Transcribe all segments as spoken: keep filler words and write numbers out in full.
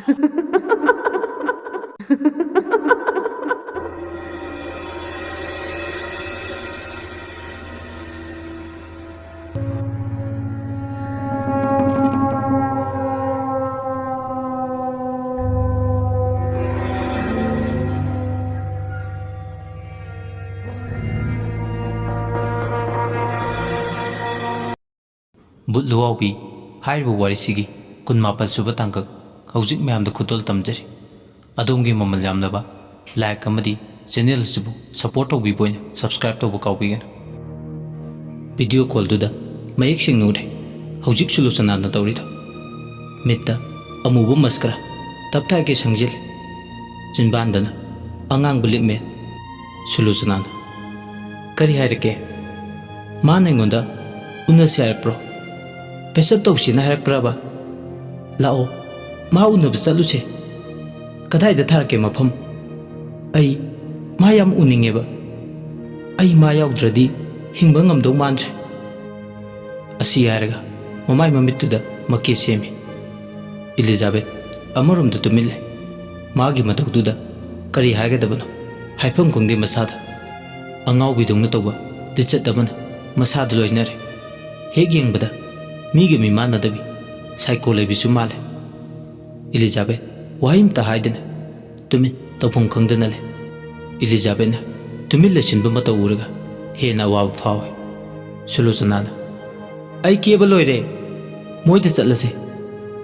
ꯕꯨꯠ ꯂꯨꯋꯥꯎꯕꯤ ꯍꯥꯏꯔꯤꯕ ꯋꯥꯔꯤꯁꯤꯒꯤ ꯀꯨꯟꯃꯥꯄꯜ ꯁꯨꯕ ꯇꯥꯡꯀꯛ ꯍꯧꯖꯤꯛ ꯃꯌꯥꯝꯗ ꯈꯨꯗꯣꯜ ꯇꯝꯖꯔꯤ꯫ ꯑꯗꯣꯝꯒꯤ ꯃꯃꯜ ꯌꯥꯝꯂꯕ like ꯑꯃꯗꯤ channel ꯑꯁꯤꯕꯨ support ꯇꯧꯕꯤꯕ ꯑꯣꯏꯅ subscribe ꯇꯧꯕ ꯀꯥꯎꯕꯤꯒꯅꯨ꯫ Video callꯗꯨꯗ ꯃꯌꯦꯛ ꯁꯦꯡꯅ ꯎꯔꯦ ꯍꯧꯖꯤꯛ ꯁꯨꯂꯣꯆꯅꯥꯅ ꯇꯧꯔꯤꯗꯣ꯫ ꯃꯤꯠꯇ ꯑꯃꯨꯕ mascara ꯇꯞꯊꯥꯒꯦ ꯁꯪꯖꯤꯜꯂꯤ꯫ ꯆꯤꯟꯕꯥꯟꯗꯅ ꯑꯉꯥꯡꯕ lip man꯫ ꯁꯨꯂꯣꯆꯅꯥꯅ, "ꯀꯔꯤ ꯍꯥꯏꯔꯛꯀꯦ? ꯃꯥꯅ ꯑꯩꯉꯣꯟꯗ ꯎꯅꯁꯦ ꯍꯥꯏꯔꯛꯄ꯭ꯔꯣ? Patch up ꯇꯧꯁꯦꯅ ꯍꯥꯏꯔꯛꯄ꯭ꯔꯕ? ꯂꯥꯛꯑꯣ, ꯃꯥ ꯎꯅꯕ ꯆꯠꯂꯨꯁꯦ꯫ ꯀꯗꯥꯏꯗ ꯊꯥꯔꯛꯀꯦ ꯃꯐꯝ? ꯑꯩ ꯃꯥ ꯌꯥꯝ ꯎꯅꯤꯡꯉꯦꯕ꯫ ꯑꯩ ꯃꯥ ꯌꯥꯎꯗ꯭ꯔꯗꯤ ꯍꯤꯡꯕ ꯉꯝꯗꯧ ꯃꯥꯟꯗ꯭ꯔꯦ꯫" ꯑꯁꯤ ꯍꯥꯏꯔꯒ ꯃꯃꯥꯏ ꯃꯃꯤꯠꯇꯨꯗ ꯃꯀꯦ ꯁꯦꯝꯃꯤ꯫ ꯏꯂꯤꯖꯥꯕꯦꯠ ꯑꯃꯔꯣꯝꯗ ꯇꯨꯃꯤꯟ ꯂꯩ꯫ ꯃꯥꯒꯤ ꯃꯇꯧꯗꯨꯗ ꯀꯔꯤ ꯍꯥꯏꯒꯗꯕꯅꯣ ꯍꯥꯏꯐꯝ ꯈꯪꯗꯦ ꯃꯁꯥꯗ꯫ ꯑꯉꯥꯎꯕꯤꯗꯧꯅ ꯇꯧꯕ ꯂꯤꯆꯠ ꯑꯃꯅ ꯃꯁꯥꯗ ꯂꯣꯏꯅꯔꯦ꯫ ꯍꯦꯛ ꯌꯦꯡꯕꯗ ꯃꯤꯒ ꯃꯤꯃꯥꯟꯅꯗꯕꯤ psycho ꯂꯩꯕꯤꯁꯨ ꯃꯥꯜꯂꯦ꯫ ꯏꯂꯤꯖꯥꯕꯦꯠ ꯋꯥꯍꯩ ꯑꯃꯇ ꯍꯥꯏꯗꯅ ꯇꯨꯃꯤꯟ ꯇꯧꯐꯝ ꯈꯪꯗꯅ ꯂꯩ꯫ ꯏꯂꯤꯖꯥꯕꯦꯠꯅ ꯇꯨꯃꯤꯟ ꯂꯩꯁꯤꯟꯕ ꯃꯇꯧ ꯎꯔꯒ ꯍꯦꯟꯅ ꯑꯋꯥꯕ ꯐꯥꯎꯏ꯫ ꯁꯨꯂꯣꯆꯅꯥꯅ, "ꯑꯩ ꯀꯦꯕ ꯂꯣꯏꯔꯦ, ꯃꯣꯏꯗ ꯆꯠꯂꯁꯦ꯫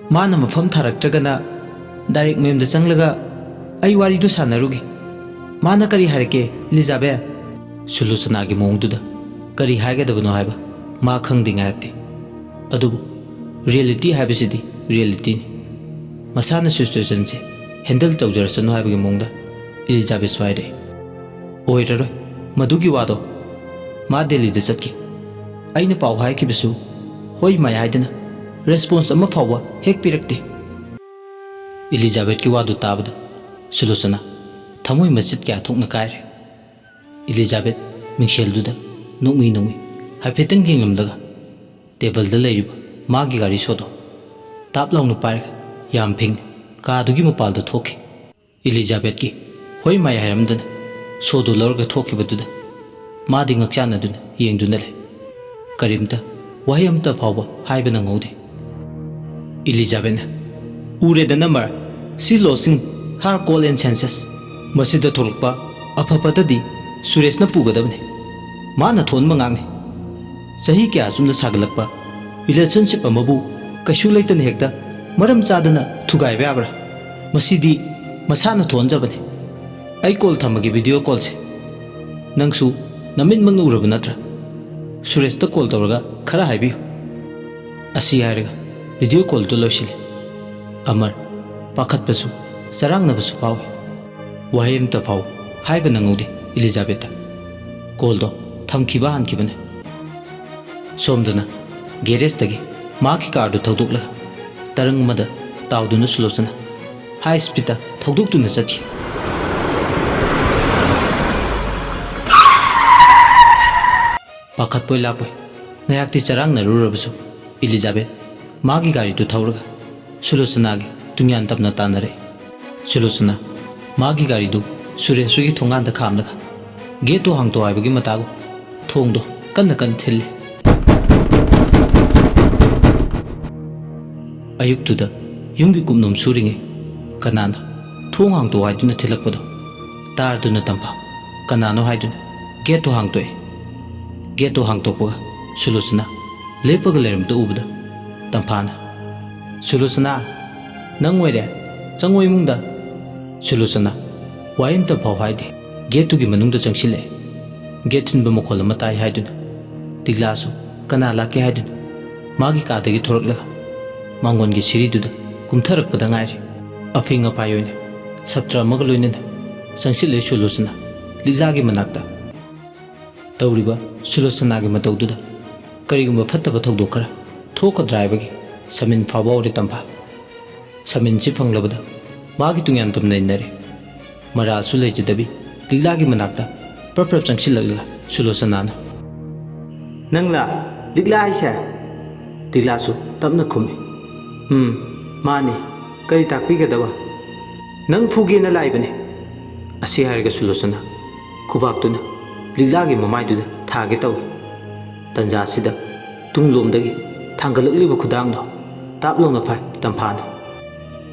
ꯃꯥꯅ ꯃꯐꯝ ꯊꯥꯔꯛꯇ꯭ꯔꯒꯅ direct ꯃꯌꯨꯝꯗ ꯆꯪꯂꯒ ꯑꯩ ꯋꯥꯔꯤꯗꯨ ꯁꯥꯟꯅꯔꯨꯒꯦ꯫ ꯃꯥꯅ ꯀꯔꯤ ꯍꯥꯏꯔꯛꯀꯦ, ꯏꯂꯤꯖꯥꯕꯦꯠ?" ꯁꯨꯂꯣꯆꯅꯥꯒꯤ ꯃꯑꯣꯡꯗꯨꯗ ꯀꯔꯤ ꯍꯥꯏꯒꯗꯕꯅꯣ ꯍꯥꯏꯕ ꯃꯥ ꯈꯪꯗꯦ ꯉꯥꯏꯍꯥꯛꯇꯤ꯫ ꯑꯗꯨꯕꯨ reality ꯍꯥꯏꯕꯁꯤꯗꯤ realityꯅꯤ꯫ ꯃꯁꯥꯅ situationꯁꯦ handle ꯇꯧꯖꯔꯁꯅꯨ ꯍꯥꯏꯕꯒꯤ ꯃꯑꯣꯡꯗ ꯏꯂꯤꯖꯥꯕꯦꯠꯁꯨ ꯍꯥꯏꯔꯛꯏ꯫ "ꯑꯣꯏꯔꯔꯣꯏ ꯃꯗꯨꯒꯤ ꯋꯥꯗꯣ꯫ ꯃꯥ ꯗꯦꯜꯂꯤꯗ ꯆꯠꯈꯤ꯫ ꯑꯩꯅ ꯄꯥꯎ ꯍꯥꯏꯈꯤꯕꯁꯨ ꯍꯣꯏ ꯃꯥꯏ ꯍꯥꯏꯗꯅ response ꯑꯃ ꯐꯥꯎꯕ ꯍꯦꯛ ꯄꯤꯔꯛꯇꯦ꯫" ꯏꯂꯤꯖꯥꯕꯦꯠꯀꯤ ꯋꯥꯗꯨ ꯇꯥꯕꯗ ꯁꯨꯂꯣꯆꯅꯥ ꯊꯃꯣꯏ ꯃꯆꯦꯠ ꯀꯌꯥ ꯊꯣꯛꯅ ꯀꯥꯏꯔꯦ꯫ ꯏꯂꯤꯖꯥꯕꯦꯠ ꯃꯤꯡꯁꯦꯜꯗꯨꯗ ꯅꯣꯛꯃꯤ ꯅꯣꯛꯃꯤ ꯍꯥꯏꯐꯦꯠꯇꯪ ꯌꯦꯡꯂꯝꯂꯒ tableꯗ ꯂꯩꯔꯤꯕ ꯃꯥꯒꯤ ꯒꯥꯔꯤ ꯁꯣꯗꯣ ꯇꯥꯞ ꯂꯥꯎꯅ ꯄꯥꯏꯔꯒ ꯌꯥꯝ ꯐꯤꯡꯅ ꯀꯥꯗꯨꯒꯤ ꯃꯄꯥꯜꯗ ꯊꯣꯛꯈꯤ꯫ ꯏꯂꯤꯖꯥꯕꯦꯠꯀꯤ ꯍꯣꯏ ꯃꯥꯏ ꯍꯥꯏꯔꯝꯗꯅ ꯁꯣꯗꯨ ꯂꯧꯔꯒ ꯊꯣꯛꯈꯤꯕꯗꯨꯗ ꯃꯥꯗꯤ ꯉꯛꯆꯥꯟꯅꯗꯨꯅ ꯌꯦꯡꯗꯨꯅ ꯂꯩ꯫ ꯀꯔꯤꯝꯇ ꯋꯥꯍꯩ ꯑꯃꯇ ꯐꯥꯎꯕ ꯍꯥꯏꯕ ꯅꯪꯍꯧꯗꯦ꯫ ꯏꯂꯤꯖꯥꯕꯦꯠꯅ, "ꯎꯔꯦꯗꯅ ꯃꯔ, she losing her cool and senses꯫ ꯃꯁꯤꯗ ꯊꯣꯛꯂꯛꯄ ꯑꯐꯕꯗꯗꯤ ꯁꯨꯔꯦꯁꯅ ꯄꯨꯒꯗꯕꯅꯤ꯫ ꯃꯥꯅ ꯊꯣꯟꯕ ꯉꯥꯛꯅꯤ꯫ ꯆꯍꯤ ꯀꯌꯥ ꯆꯨꯝꯅ ꯁꯥꯒꯠꯂꯛꯄ ꯔꯤꯂꯦꯁꯟꯁꯤꯞ ꯑꯃꯕꯨ ꯀꯩꯁꯨ ꯂꯩꯇꯅ ꯍꯦꯛꯇ ꯃꯔꯝ ꯆꯥꯗꯅ ꯊꯨꯒꯥꯏꯕ ꯌꯥꯕ꯭ꯔꯥ? ꯃꯁꯤꯗꯤ ꯃꯁꯥꯅ ꯊꯣꯟꯖꯕꯅꯤ꯫ ꯑꯩ ꯀꯣꯜ ꯊꯝꯃꯒꯦ, ꯚꯤꯗꯤꯑꯣ ꯀꯣꯜꯁꯦ꯫ ꯅꯪꯁꯨ ꯅꯃꯤꯠꯃꯛꯅ ꯎꯔꯕ ꯅꯠꯇ꯭ꯔꯥ? ꯁꯨꯔꯦꯁꯇ ꯀꯣꯜ ꯇꯧꯔꯒ ꯈꯔ ꯍꯥꯏꯕꯤꯌꯨ꯫" ꯑꯁꯤ ꯍꯥꯏꯔꯒ ꯚꯤꯗꯤꯑꯣ ꯀꯣꯜꯗꯨ ꯂꯣꯏꯁꯤꯜꯂꯤ꯫ ꯑꯃꯔ ꯄꯥꯈꯠꯄꯁꯨ ꯆꯔꯥꯡꯅꯕꯁꯨ ꯐꯥꯎꯏ꯫ ꯋꯥꯍꯩ ꯑꯃꯇ ꯐꯥꯎ ꯍꯥꯏꯕ ꯅꯪꯍꯧꯗꯦ ꯏꯂꯤꯖꯥꯕꯦꯠꯇ꯫ ꯀꯣꯜꯗꯣ ꯊꯝꯈꯤꯕ ꯍꯥꯟꯈꯤꯕꯅꯤ꯫ ꯁꯣꯝꯗꯅ ꯒꯦꯔꯦꯖꯇꯒꯤ ꯃꯍꯥꯛꯀꯤ ꯀꯥꯔꯗꯨ ꯊꯧꯗꯣꯛꯂꯒ ꯇꯔꯪ ꯑꯃꯗ ꯇꯥꯎꯗꯨꯅ ꯁꯨꯂꯣꯆꯅꯥ ꯍꯥꯏ ꯁ꯭ꯄꯤꯗꯇ ꯊꯧꯗꯣꯛꯇꯨꯅ ꯆꯠꯈꯤ꯫ ꯄꯥꯈꯠꯄꯣꯏ ꯂꯥꯛꯄꯣꯏ ꯉꯥꯏꯍꯥꯛꯇꯤ ꯆꯔꯥꯡꯅꯔꯨꯔꯕꯁꯨ ꯏꯂꯤꯖꯥꯕꯦꯠ ꯃꯥꯒꯤ ꯒꯥꯔꯤꯗꯨ ꯊꯧꯔꯒ ꯁꯨꯂꯣꯆꯅꯥꯒꯤ ꯇꯨꯡꯌꯥꯟ ꯇꯞꯅ ꯇꯥꯟꯅꯔꯛꯏ꯫ ꯁꯨꯂꯣꯆꯅꯥ ꯃꯥꯒꯤ ꯒꯥꯔꯤꯗꯨ ꯁꯨꯔꯦꯁ ꯍꯣꯏꯒꯤ ꯊꯣꯡꯒꯥꯟꯗ ꯈꯥꯝꯂꯒ ꯒꯦꯠꯇꯨ ꯍꯥꯡꯇꯣꯛ ꯍꯥꯏꯕꯒꯤ ꯃꯇꯥꯒꯨꯝ ꯊꯣꯡꯗꯣ ꯀꯟꯅ ꯀꯟꯅ ꯊꯤꯜꯂꯤ꯫ ꯑꯌꯨꯛꯇꯨꯗ ꯌꯨꯝꯒꯤ ꯀꯨꯞꯅꯣꯝ ꯁꯨꯔꯤꯉꯩ ꯀꯅꯥꯅꯣ ꯊꯣꯡ ꯍꯥꯡꯇꯣꯛ ꯍꯥꯏꯗꯨꯅ ꯊꯤꯜꯂꯛꯄꯗꯣ ꯇꯥꯔꯗꯨꯅ ꯇꯝꯐꯥ ꯀꯅꯥꯅꯣ ꯍꯥꯏꯗꯨꯅ ꯒꯦꯠꯇꯨ ꯍꯥꯡꯇꯣꯛꯏ꯫ ꯒꯦꯠꯇꯨ ꯍꯥꯡꯇꯣꯛꯄꯒ ꯁꯨꯂꯣꯆꯅꯥ ꯂꯦꯞꯄꯒ ꯂꯩꯔꯝꯕꯗꯨ ꯎꯕꯗ ꯇꯝꯐꯥꯅ, "ꯁꯨꯂꯣꯆꯅꯥ, ꯅꯪ ꯑꯣꯏꯔꯦ? ꯆꯪꯉꯣ ꯏꯃꯨꯡꯗ꯫" ꯁꯨꯂꯣꯆꯅꯥ ꯋꯥ ꯑꯃꯇ ꯐꯥꯎ ꯍꯥꯏꯗꯦ꯫ ꯒꯦꯠꯇꯨꯒꯤ ꯃꯅꯨꯡꯗ ꯆꯪꯁꯤꯜꯂꯛꯑꯦ꯫ ꯒꯦꯠ ꯊꯤꯟꯕ ꯃꯈꯣꯜ ꯑꯃ ꯇꯥꯏ ꯍꯥꯏꯗꯨꯅ ꯂꯤꯛꯂꯥꯁꯨ ꯀꯅꯥ ꯂꯥꯛꯀꯦ ꯍꯥꯏꯗꯨꯅ ꯃꯥꯒꯤ ꯀꯥꯗꯒꯤ ꯊꯣꯔꯛꯂꯒ ꯃꯥꯡꯒꯣꯟꯒꯤ ꯁꯤꯔꯤꯗꯨꯗ ꯀꯨꯝꯊꯔꯛꯄꯗ ꯉꯥꯏꯔꯤ꯫ ꯑꯐꯤꯡ ꯑꯐꯥꯏ ꯑꯣꯏꯅ ꯁꯥꯇ꯭ꯔ ꯑꯃꯒ ꯂꯣꯏꯅꯅ ꯆꯪꯁꯤꯜꯂꯛꯑꯦ ꯁꯨꯂꯣꯆꯅꯥ ꯂꯤꯛꯂꯥꯒꯤ ꯃꯅꯥꯛꯇ꯫ ꯇꯧꯔꯤꯕ ꯁꯨꯂꯣꯆꯅꯥꯒꯤ ꯃꯇꯧꯗꯨꯗ ꯀꯔꯤꯒꯨꯝꯕ ꯐꯠꯇꯕ ꯊꯧꯗꯣꯛ ꯈꯔ ꯊꯣꯛꯀꯗ꯭ꯔꯥ ꯍꯥꯏꯕꯒꯤ ꯁꯃꯤꯟ ꯐꯥꯎꯕ ꯍꯧꯔꯦ ꯇꯝꯐꯥ꯫ ꯁꯃꯤꯟꯁꯤ ꯐꯪꯂꯕꯗ ꯃꯥꯒꯤ ꯇꯨꯡꯌꯥꯟ ꯇꯝꯅ ꯏꯟꯅꯔꯦ꯫ ꯃꯔꯥꯜꯁꯨ ꯂꯩꯖꯗꯕꯤ ꯂꯤꯛꯂꯥꯒꯤ ꯃꯅꯥꯛꯇ ꯄ꯭ꯔꯞ ꯄ꯭ꯔꯞ ꯆꯪꯁꯤꯜꯂꯛꯂꯒ ꯁꯨꯂꯣꯆꯅꯥꯅ, "ꯅꯪꯂꯥ ꯂꯤꯛꯂꯥ ꯍꯥꯏꯁꯦ?" ꯂꯤꯛꯂꯥꯁꯨ ꯇꯞꯅ ꯈꯨꯝꯃꯤ, "ꯎꯝ, ꯃꯥꯅꯤ꯫ "ꯀꯔꯤ ꯇꯥꯛꯄꯤꯒꯗꯕ? ꯅꯪ ꯐꯨꯒꯦꯅ ꯂꯥꯛꯏꯕꯅꯦ"꯫ ꯑꯁꯤ ꯍꯥꯏꯔꯒ ꯁꯨꯂꯣꯆꯅꯥ ꯈꯨꯕꯥꯛꯇꯨꯅ ꯂꯤꯛꯂꯥꯒꯤ ꯃꯃꯥꯏꯗꯨꯗ ꯊꯥꯒꯦ ꯇꯧꯏ꯫ ꯇꯟꯖꯥꯁꯤꯗ ꯇꯨꯡꯂꯣꯝꯗꯒꯤ ꯊꯥꯡꯒꯠꯂꯛꯂꯤꯕ ꯈꯨꯗꯥꯡꯗꯣ ꯇꯥꯞ ꯂꯥꯎꯅ ꯐꯥꯏ ꯇꯝꯐꯥꯅ꯫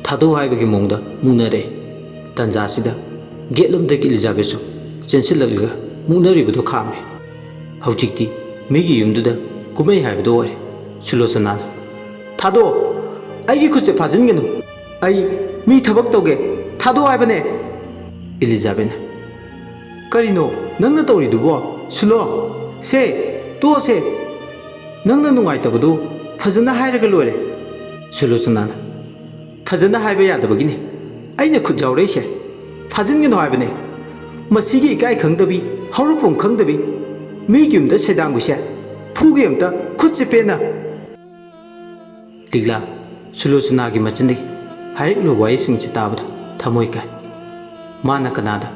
"ꯊꯥꯗꯣꯛ" ꯍꯥꯏꯕꯒꯤ ꯃꯑꯣꯡꯗ ꯃꯨꯛꯅꯔꯛꯏ꯫ ꯇꯟꯖꯥꯁꯤꯗ ꯒꯦꯠꯂꯣꯝꯗꯒꯤ ꯏꯂꯤꯖꯥꯕꯦꯠꯁꯨ ꯆꯦꯟꯁꯤꯜꯂꯛꯂꯒ ꯃꯨꯛꯅꯔꯤꯕꯗꯨ ꯈꯥꯝꯃꯤ꯫ ꯍꯧꯖꯤꯛꯇꯤ ꯃꯤꯒꯤ ꯌꯨꯝꯗꯨꯗ ꯀꯨꯝꯍꯩ ꯍꯥꯏꯕꯗꯨ ꯑꯣꯏꯔꯦ꯫ ꯁꯨꯂꯣꯆꯅꯥꯅ, "ꯊꯥꯗꯣꯛꯑꯣ! ꯑꯩꯒꯤ ꯈꯨꯠꯁꯦ ꯐꯥꯖꯤꯟꯒꯅꯨ! ꯑꯩ ꯃꯤ ꯊꯕꯛ ꯇꯧꯒꯦ! ꯊꯥꯗꯣꯛꯑꯣ ꯍꯥꯏꯕꯅꯦ!" ꯏꯂꯤꯖꯥꯕꯦꯠꯅ, "ꯀꯔꯤꯅꯣ ꯅꯪꯅ ꯇꯧꯔꯤꯗꯨꯕꯣ? ꯁꯨꯂꯣ! ꯁꯦ! ꯇꯣꯛꯑꯁꯦ! ꯅꯪꯅ ꯅꯨꯡꯉꯥꯏꯇꯕꯗꯨ ꯐꯖꯅ ꯍꯥꯏꯔꯒ ꯂꯣꯏꯔꯦ!" ꯁꯨꯂꯣꯆꯅꯥꯅ, "ꯐꯖꯅ ꯍꯥꯏꯕ ꯌꯥꯗꯕꯒꯤꯅꯤ ꯑꯩꯅ ꯈꯨꯠ ꯌꯥꯎꯔꯛꯏꯁꯦ꯫ ꯐꯥꯖꯤꯟꯒꯅꯨ ꯍꯥꯏꯕꯅꯦ꯫ ꯃꯁꯤꯒꯤ ꯏꯀꯥꯏ ꯈꯪꯗꯕꯤ, ꯍꯧꯔꯛꯐꯝ ꯈꯪꯗꯕꯤ, ꯃꯤꯒꯤ ꯌꯨꯝꯗ ꯁꯩꯗꯥꯡꯕꯤꯁꯦ꯫ ꯐꯨꯒꯦ ꯑꯝꯇ, ꯈꯨꯠꯁꯦ ꯄꯦꯟꯅ!" ꯂꯤꯛꯂꯥ ꯁꯨꯂꯣꯆꯅꯥꯒꯤ ꯃꯆꯤꯟꯗꯒꯤ ꯍꯥꯏꯔꯛꯂꯤꯕ ꯋꯥꯍꯩꯁꯤꯡꯁꯤ ꯇꯥꯕꯗ ꯊꯃꯣꯏ ꯀꯥꯏ꯫ ꯃꯥꯅ ꯀꯅꯥꯗ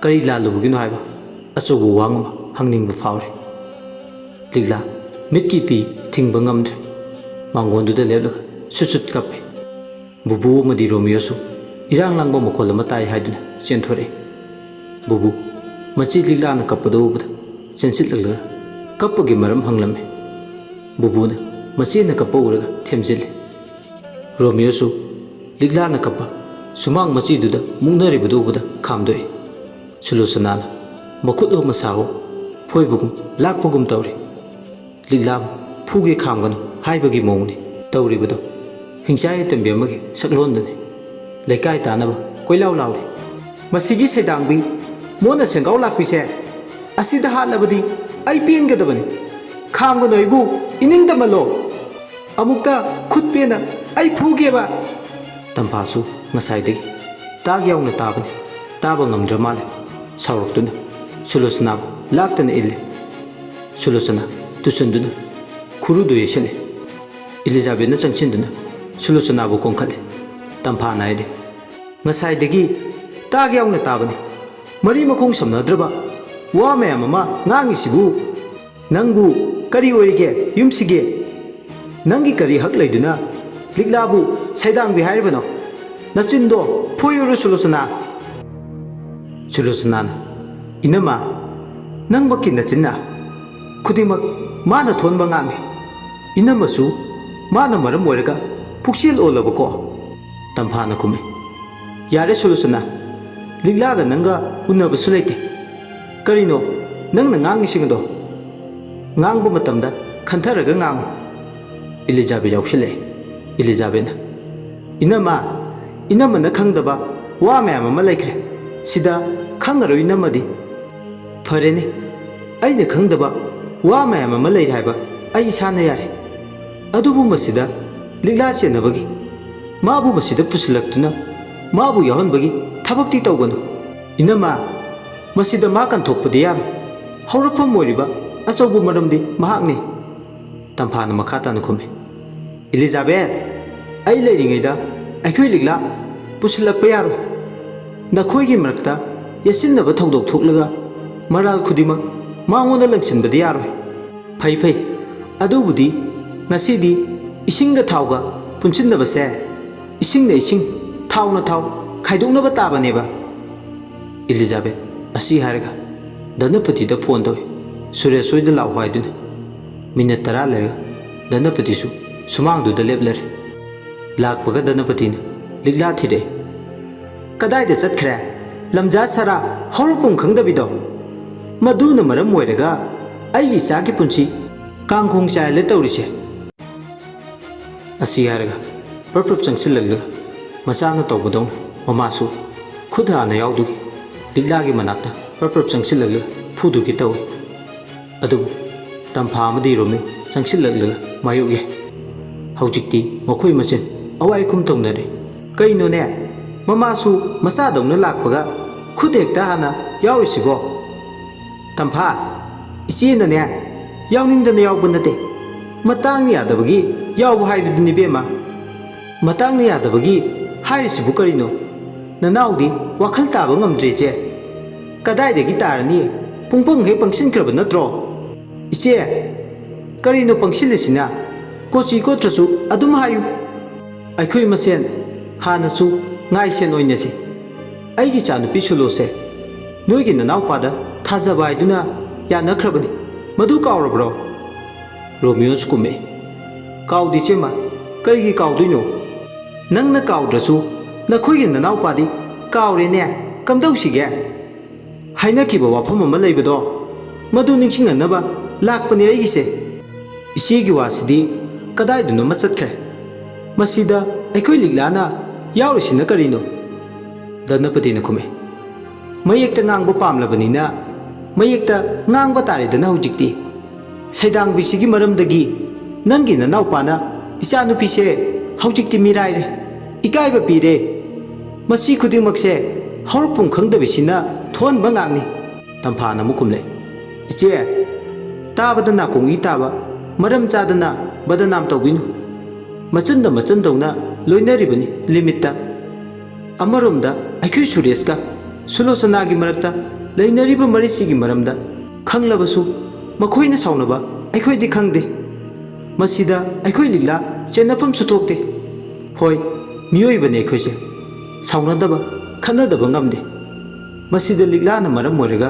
ꯀꯔꯤ ꯂꯥꯜꯂꯨꯕꯒꯤꯅꯣ ꯍꯥꯏꯕ ꯑꯆꯧꯕ ꯋꯥ ꯑꯃ ꯍꯪꯅꯤꯡꯕ ꯐꯥꯎꯔꯦ꯫ ꯂꯤꯛꯂꯥ ꯃꯤꯠꯀꯤ ꯏꯄꯤ ꯊꯤꯡꯕ ꯉꯝꯗ꯭ꯔꯦ꯫ ꯃꯥꯡꯒꯣꯟꯗꯨꯗ ꯂꯦꯞꯂꯒ ꯁꯨꯠ ꯁꯨꯠ ꯀꯞꯄꯦ꯫ ꯕꯨꯕꯨ ꯑꯃꯗꯤ ꯔꯣꯃꯤꯌꯣꯁꯨ ꯏꯔꯥꯡ ꯂꯥꯡꯕ ꯃꯈꯣꯜ ꯑꯃ ꯇꯥꯏ ꯍꯥꯏꯗꯨꯅ ꯆꯦꯟꯊꯣꯔꯛꯏ꯫ ꯕꯨꯕꯨ ꯃꯆꯦ ꯂꯤꯛꯂꯥꯅ ꯀꯞꯄꯗꯨ ꯎꯕꯗ ꯆꯦꯟꯁꯤꯜꯂꯛꯂꯒ ꯀꯞꯄꯒꯤ ꯃꯔꯝ ꯍꯪꯂꯝꯃꯤ꯫ ꯕꯨꯕꯨꯅ ꯃꯆꯦꯅ ꯀꯞꯄ ꯎꯔꯒ ꯊꯦꯝꯖꯤꯜꯂꯤ꯫ ꯔꯣꯃꯤꯌꯣꯁꯨ ꯂꯤꯛꯂꯥꯅ ꯀꯞꯄ ꯁꯨꯃꯥꯡ ꯃꯆꯤꯗꯨꯗ ꯃꯨꯛꯅꯔꯤꯕꯗꯨ ꯎꯕꯗ ꯈꯥꯝꯗꯣꯛꯏ꯫ ꯁꯨꯂꯣꯆꯅꯥꯅ ꯃꯈꯨꯠꯂꯣ ꯃꯁꯥꯋꯣ ꯐꯣꯏꯕꯒꯨꯝ ꯂꯥꯛꯄꯒꯨꯝ ꯇꯧꯔꯤ꯫ ꯂꯤꯛꯂꯥꯕꯨ ꯐꯨꯒꯦ ꯈꯥꯝꯒꯅꯨ ꯍꯥꯏꯕꯒꯤ ꯃꯑꯣꯡꯅꯤ ꯇꯧꯔꯤꯕꯗꯣ꯫ ꯍꯤꯡꯆꯥꯏ ꯑꯇꯦꯝꯕꯤ ꯑꯃꯒꯤ ꯁꯛꯂꯣꯟꯗꯨꯅꯤ꯫ ꯂꯩꯀꯥꯏ ꯇꯥꯅꯕ ꯀꯣꯏꯂꯥꯎ ꯂꯥꯎꯔꯤ꯫ "ꯃꯁꯤꯒꯤ ꯁꯩꯗꯥꯡꯕꯤ ꯃꯣꯟꯅ ꯁꯦꯡꯒꯥꯎ ꯂꯥꯛꯄꯤꯁꯦ, ꯑꯁꯤꯗ ꯍꯥꯠꯂꯕꯗꯤ ꯑꯩ ꯄꯦꯟꯒꯗꯕꯅꯤ꯫ ꯈꯥꯝꯒꯅꯨ ꯑꯩꯕꯨ, ꯏꯅꯤꯡ ꯇꯝꯍꯜꯂꯣ꯫ ꯑꯃꯨꯛꯇ ꯈꯨꯠ ꯄꯦꯟꯅ ꯑꯩ ꯐꯨꯒꯦꯕ!" ꯇꯝꯐꯥꯁꯨ ꯉꯁꯥꯏꯗꯒꯤ ꯇꯥꯛ ꯌꯥꯎꯅ ꯇꯥꯕꯅꯤ꯫ ꯇꯥꯕ ꯉꯝꯗ꯭ꯔ ꯃꯥꯜꯂꯦ꯫ ꯁꯥꯎꯔꯛꯇꯨꯅ ꯁꯨꯂꯣꯆꯅꯥꯕꯨ ꯂꯥꯛꯇꯅ ꯏꯜꯂꯦ꯫ ꯁꯨꯂꯣꯆꯅꯥ ꯇꯨꯁꯨꯟꯗꯨꯅ ꯈꯨꯔꯨꯗꯨ ꯌꯩꯁꯜꯂꯦ꯫ ꯏꯂꯤꯖꯥꯕꯦꯠꯅ ꯆꯪꯁꯤꯟꯗꯨꯅ ꯁꯨꯂꯣꯆꯅꯥꯕꯨ ꯀꯣꯟꯈꯠꯂꯦ꯫ ꯇꯝꯐꯥꯅ ꯍꯥꯏꯔꯦ, "ꯉꯁꯥꯏꯗꯒꯤ ꯇꯥꯛ ꯌꯥꯎꯅ ꯇꯥꯕꯅꯤ꯫ ꯃꯔꯤ ꯃꯈꯣꯡ ꯁꯝꯅꯗ꯭ꯔꯕ ꯋꯥ ꯃꯌꯥꯝ ꯑꯃ ꯉꯥꯡꯉꯤꯁꯤꯕꯨ ꯅꯪꯕꯨ ꯀꯔꯤ ꯑꯣꯏꯔꯤꯒꯦ ꯌꯨꯝꯁꯤꯒꯤ? ꯅꯪꯒꯤ ꯀꯔꯤ ꯍꯛ ꯂꯩꯗꯨꯅ ꯂꯤꯛꯂꯥꯕꯨ ꯁꯩꯗꯥꯡꯕꯤ ꯍꯥꯏꯔꯤꯕꯅꯣ? "ꯅꯆꯤꯟꯗꯣ ꯐꯣꯏꯌꯨꯔꯣ, ꯁꯨꯂꯣꯆꯅꯥ?" ꯁꯨꯂꯣꯆꯅꯥꯅ, "ꯏꯅꯝꯃ, ꯅꯪꯃꯛꯀꯤ ꯅꯆꯤꯟꯅ ꯈꯨꯗꯤꯡꯃꯛ ꯃꯥꯅ ꯊꯣꯟꯕ ꯉꯥꯡꯉꯤ꯫ ꯏꯅꯝꯃꯁꯨ ꯃꯥꯅ ꯃꯔꯝ ꯑꯣꯏꯔꯒ ꯄꯨꯛꯆꯦꯜ ꯑꯣꯜꯂꯕꯀꯣ?" ꯇꯝꯐꯥꯅ ꯈꯨꯝꯃꯤ, "ꯌꯥꯔꯦ ꯁꯨꯂꯣꯆꯅꯥ, ꯂꯤꯛꯂꯥꯒ ꯅꯪꯒ ꯎꯅꯕꯁꯨ ꯂꯩꯇꯦ꯫ ꯀꯔꯤꯅꯣ ꯅꯪꯅ ꯉꯥꯡꯉꯤꯁꯤꯡ ꯑꯗꯣ? ꯉꯥꯡꯕ ꯃꯇꯝꯗ ꯈꯟꯊꯔꯒ ꯉꯥꯡꯉꯨ꯫" ꯏꯂꯤꯖꯥꯕꯦꯠ ꯌꯥꯎꯁꯤꯜꯂꯛꯑꯦ꯫ ꯏꯂꯤꯖꯥꯕꯦꯠꯅ, "ꯏꯅꯝꯃ, ꯏꯅꯝꯃꯅ ꯈꯪꯗꯕ ꯋꯥ ꯃꯌꯥꯝ ꯑꯃ ꯂꯩꯈ꯭ꯔꯦ꯫ ꯁꯤꯗ ꯈꯪꯉꯔꯣꯏ ꯏꯅꯝꯃꯗꯤ꯫" "ꯐꯔꯦꯅꯦ, ꯑꯩꯅ ꯈꯪꯗꯕ ꯋꯥ ꯃꯌꯥꯝ ꯑꯃ ꯂꯩꯔꯦ ꯍꯥꯏꯕ ꯑꯩ ꯏꯁꯥꯅ ꯌꯥꯔꯦ꯫ ꯑꯗꯨꯕꯨ ꯃꯁꯤꯗ ꯂꯤꯛꯂꯥ ꯆꯦꯟꯅꯕꯒꯤ, ꯃꯥꯕꯨ ꯃꯁꯤꯗ ꯄꯨꯁꯤꯜꯂꯛꯇꯨꯅ ꯃꯥꯕꯨ ꯌꯥꯎꯍꯟꯕꯒꯤ ꯊꯕꯛꯇꯤ ꯇꯧꯒꯅꯨ꯫ ꯏꯅꯝꯃ, ꯃꯁꯤꯗ ꯃꯥ ꯀꯟꯊꯣꯛꯄꯗꯤ ꯌꯥꯔꯣꯏ꯫ ꯍꯧꯔꯛꯐꯝ ꯑꯣꯏꯔꯤꯕ ꯑꯆꯧꯕ ꯃꯔꯝꯗꯤ ꯃꯍꯥꯛꯅꯤ꯫" ꯇꯝꯐꯥꯅ ꯃꯈꯥ ꯇꯥꯅ ꯈꯨꯝꯃꯤ, "ꯏꯂꯤꯖꯥꯕꯦꯠ, ꯑꯩ ꯂꯩꯔꯤꯉꯩꯗ ꯑꯩꯈꯣꯏ ꯂꯤꯛꯂꯥ ꯄꯨꯁꯤꯜꯂꯛꯄ ꯌꯥꯔꯣꯏ꯫ ꯅꯈꯣꯏꯒꯤ ꯃꯔꯛꯇ ꯌꯦꯠꯁꯤꯟꯅꯕ ꯊꯧꯗꯣꯛ ꯊꯣꯛꯂꯒ ꯃꯔꯥꯜ ꯈꯨꯗꯤꯡꯃꯛ ꯃꯉꯣꯟꯗ ꯂꯪꯁꯤꯟꯕꯗꯤ ꯌꯥꯔꯣꯏ꯫ ꯐꯩ, ꯐꯩ, ꯑꯗꯨꯕꯨꯗꯤ ꯉꯁꯤꯗꯤ ꯏꯁꯤꯡꯒ ꯊꯥꯎꯒ ꯄꯨꯟꯁꯤꯟꯅꯕꯁꯦ, ꯏꯁꯤꯡꯅ ꯏꯁꯤꯡ, ꯊꯥꯎꯅ ꯊꯥꯎ ꯈꯥꯏꯗꯣꯛꯅꯕ ꯇꯥꯕꯅꯦꯕ꯫" ꯏꯂꯤꯖꯥꯕꯦꯠ, ꯑꯁꯤ ꯍꯥꯏꯔꯒ ꯙꯅꯄꯇꯤꯗ ꯐꯣꯟ ꯇꯧꯏ꯫ "ꯁꯨꯔꯦꯁ ꯍꯣꯏꯗ ꯂꯥꯛꯑꯣ" ꯍꯥꯏꯗꯨꯅ꯫ ꯃꯤꯅꯠ ꯇꯔꯥ ꯂꯩꯔꯒ ꯙꯅꯄꯇꯤꯁꯨ ꯁꯨꯃꯥꯡꯗꯨꯗ ꯂꯦꯞꯂꯔꯦ꯫ ꯂꯥꯛꯄꯒ ꯙꯅꯄꯇꯤꯅ ꯂꯤꯛꯂꯥ ꯊꯤꯔꯛꯏ꯫ "ꯀꯗꯥꯏꯗ ꯆꯠꯈ꯭ꯔꯦ? ꯂꯝꯖꯥ ꯁꯔꯥ ꯍꯧꯔꯛꯐꯝ ꯈꯪꯗꯕꯤꯗꯣ꯫ ꯃꯗꯨꯅ ꯃꯔꯝ ꯑꯣꯏꯔꯒ ꯑꯩꯒꯤ ꯏꯆꯥꯒꯤ ꯄꯨꯟꯁꯤ ꯀꯥꯡꯈꯣꯡ ꯆꯥꯏꯍꯜꯂꯦ ꯇꯧꯔꯤꯁꯦ꯫" ꯑꯁꯤ ꯍꯥꯏꯔꯒ ꯄ꯭ꯔꯞ ꯄ꯭ꯔꯞ ꯆꯪꯁꯤꯜꯂꯛꯂꯒ ꯃꯆꯥꯅ ꯇꯧꯕꯗꯧꯅ ꯃꯃꯥꯁꯨ ꯈꯨꯠ ꯍꯥꯟꯅ ꯌꯥꯎꯗꯨꯒꯤ ꯂꯤꯛꯂꯥꯒꯤ ꯃꯅꯥꯛꯇ ꯄ꯭ꯔꯞ ꯄ꯭ꯔꯞ ꯆꯪꯁꯤꯜꯂꯛꯂꯒ ꯐꯨꯗꯨꯒꯤ ꯇꯧꯏ꯫ ꯑꯗꯨꯕꯨ ꯇꯝꯐꯥ ꯑꯃꯗꯤ ꯔꯣꯃꯤꯌꯣ ꯆꯪꯁꯤꯜꯂꯛꯂꯒ ꯃꯥꯌꯣꯛ ꯌꯥꯏ꯫ ꯍꯧꯖꯤꯛꯇꯤ ꯃꯈꯣꯏ ꯃꯁꯦꯟ ꯑꯋꯥꯏ ꯑꯈꯨꯝ ꯇꯧꯅꯔꯦ꯫ "ꯀꯩꯅꯣꯅꯦ, ꯃꯃꯥꯁꯨ ꯃꯆꯥꯗꯧꯅ ꯂꯥꯛꯄꯒ ꯈꯨꯠ ꯍꯦꯛꯇ ꯍꯥꯟꯅ ꯌꯥꯎꯔꯤꯁꯤꯕꯣ?" "ꯇꯝꯐꯥ, ꯏꯆꯦꯅꯅꯦ, ꯌꯥꯎꯅꯤꯡꯗꯅ ꯌꯥꯎꯕ ꯅꯠꯇꯦ꯫ ꯃꯇꯥꯡꯅ ꯌꯥꯗꯕꯒꯤ ꯌꯥꯎꯕ ꯍꯥꯏꯕꯗꯨꯅꯤ, ꯏꯕꯦꯝꯃ꯫" "ꯃꯇꯥꯡꯅ ꯌꯥꯗꯕꯒꯤ ꯍꯥꯏꯔꯤꯁꯤꯕꯨ ꯀꯔꯤꯅꯣ? ꯅꯅꯥꯎꯗꯤ ꯋꯥꯈꯜ ꯇꯥꯕ ꯉꯝꯗ꯭ꯔꯦ, ꯏꯆꯦ꯫ ꯀꯗꯥꯏꯗꯒꯤ ꯇꯥꯔꯅꯤ? ꯄꯨꯡꯄꯪ ꯍꯦꯛ ꯄꯪꯁꯤꯟꯈ꯭ꯔꯕ ꯅꯠꯇ꯭ꯔꯣ?" "ꯏꯆꯦ, ꯀꯔꯤꯅꯣ ꯄꯪꯁꯤꯜꯂꯤꯁꯤꯅ? ꯀꯣꯆꯤ ꯀꯣꯠꯇ꯭ꯔꯁꯨ ꯑꯗꯨꯝ ꯍꯥꯏꯌꯨ꯫ ꯑꯩꯈꯣꯏ ꯃꯁꯦꯟ ꯍꯥꯟꯅꯁꯨ ꯉꯥꯏꯁꯦꯟ ꯑꯣꯏꯅꯁꯤ꯫ ꯑꯩꯒꯤ ꯏꯆꯥꯅꯨꯄꯤ ꯁꯨꯂꯣꯁꯦ ꯅꯣꯏꯒꯤ ꯅꯅꯥꯎꯄꯥꯗ ꯊꯥꯖꯕ ꯍꯥꯏꯗꯨꯅ ꯌꯥꯅꯈ꯭ꯔꯕꯅꯤ꯫ ꯃꯗꯨ ꯀꯥꯎꯔꯕ꯭ꯔꯣ?" ꯔꯣꯃꯤꯌꯣꯁꯨ ꯀꯨꯝꯃꯛꯏ꯫ "ꯀꯥꯎꯗꯦ ꯏꯆꯦꯃ, ꯀꯔꯤꯒꯤ ꯀꯥꯎꯗꯣꯏꯅꯣ? ꯅꯪꯅ ꯀꯥꯎꯗ꯭ꯔꯁꯨ ꯅꯈꯣꯏꯒꯤ ꯅꯅꯥꯎꯄꯥꯗꯤ ꯀꯥꯎꯔꯦꯅꯦ꯫ ꯀꯝꯗꯧꯁꯤꯒꯦ?" "ꯍꯥꯏꯅꯈꯤꯕ ꯋꯥꯐꯝ ꯑꯃ ꯂꯩꯕꯗꯣ, ꯃꯗꯨ ꯅꯤꯡꯁꯤꯡꯍꯟꯅꯕ ꯂꯥꯛꯄꯅꯦ ꯑꯩꯒꯤꯁꯦ꯫ ꯏꯆꯦꯒꯤ ꯋꯥꯁꯤꯗꯤ ꯀꯗꯥꯏꯗꯅꯣꯃ ꯆꯠꯈ꯭ꯔꯦ꯫ ꯃꯁꯤꯗ ꯑꯩꯈꯣꯏ ꯂꯤꯛꯂꯥꯅ ꯌꯥꯎꯔꯤꯁꯤꯅ ꯀꯔꯤꯅꯣ?" ꯙꯅꯄꯇꯤꯅ ꯈꯨꯝꯃꯤ꯫ "ꯃꯌꯦꯛꯇ ꯉꯥꯡꯕ ꯄꯥꯝꯂꯕꯅꯤꯅ ꯃꯌꯦꯛꯇ ꯉꯥꯡꯕ ꯇꯥꯔꯦꯗꯅ ꯍꯧꯖꯤꯛꯇꯤ꯫ ꯁꯩꯗꯥꯡꯕꯤꯁꯤꯒꯤ ꯃꯔꯝꯗꯒꯤ ꯅꯪꯒꯤ ꯅꯅꯥꯎꯄꯥꯅ ꯏꯆꯥꯅꯨꯄꯤꯁꯦ ꯍꯧꯖꯤꯛꯇꯤ ꯃꯤꯔꯥꯏꯔꯦ, ꯏꯀꯥꯏꯕ ꯄꯤꯔꯦ꯫ ꯃꯁꯤ ꯈꯨꯗꯤꯡꯃꯛꯁꯦ ꯍꯧꯔꯛꯐꯝ ꯈꯪꯗꯕꯤꯁꯤꯅ ꯊꯣꯛꯍꯟꯕ ꯉꯥꯛꯅꯤ꯫" ꯇꯝꯐꯥꯅ ꯑꯃꯨꯛ ꯈꯨꯝꯂꯦ꯫ "ꯏꯆꯦ, ꯇꯥꯕꯗ ꯅꯥꯀꯣꯡ ꯏ ꯇꯥꯕ, ꯃꯔꯝ ꯆꯥꯗꯅ ꯕꯗꯅꯥꯝ ꯇꯧꯕꯤꯅꯨ꯫ ꯃꯆꯟꯗ ꯃꯆꯟꯗꯧꯅ ꯂꯣꯏꯅꯔꯤꯕꯅꯤ ꯂꯤꯃꯤꯠꯇ꯫ ꯑꯃꯔꯣꯝꯗ ꯑꯩꯈꯣꯏ ꯁꯨꯔꯦꯁꯀ ꯁꯨꯂꯣꯆꯅꯥꯒꯤ ꯃꯔꯛꯇ ꯂꯩꯅꯔꯤꯕ ꯃꯔꯤꯁꯤꯒꯤ ꯃꯔꯝꯗ ꯈꯪꯂꯕꯁꯨ ꯃꯈꯣꯏꯅ ꯁꯥꯎꯅꯕ ꯑꯩꯈꯣꯏꯗꯤ ꯈꯪꯗꯦ꯫ ꯃꯁꯤꯗ ꯑꯩꯈꯣꯏ ꯂꯤꯛꯂꯥ ꯆꯦꯟꯅꯐꯝꯁꯨ ꯊꯣꯛꯇꯦ꯫ ꯍꯣꯏ, ꯃꯤꯑꯣꯏꯕꯅꯤ ꯑꯩꯈꯣꯏꯁꯦ, ꯁꯥꯎꯅꯗꯕ, ꯈꯠꯅꯗꯕ ꯉꯝꯗꯦ꯫ ꯃꯁꯤꯗ ꯂꯤꯛꯂꯥꯅ ꯃꯔꯝ ꯑꯣꯏꯔꯒ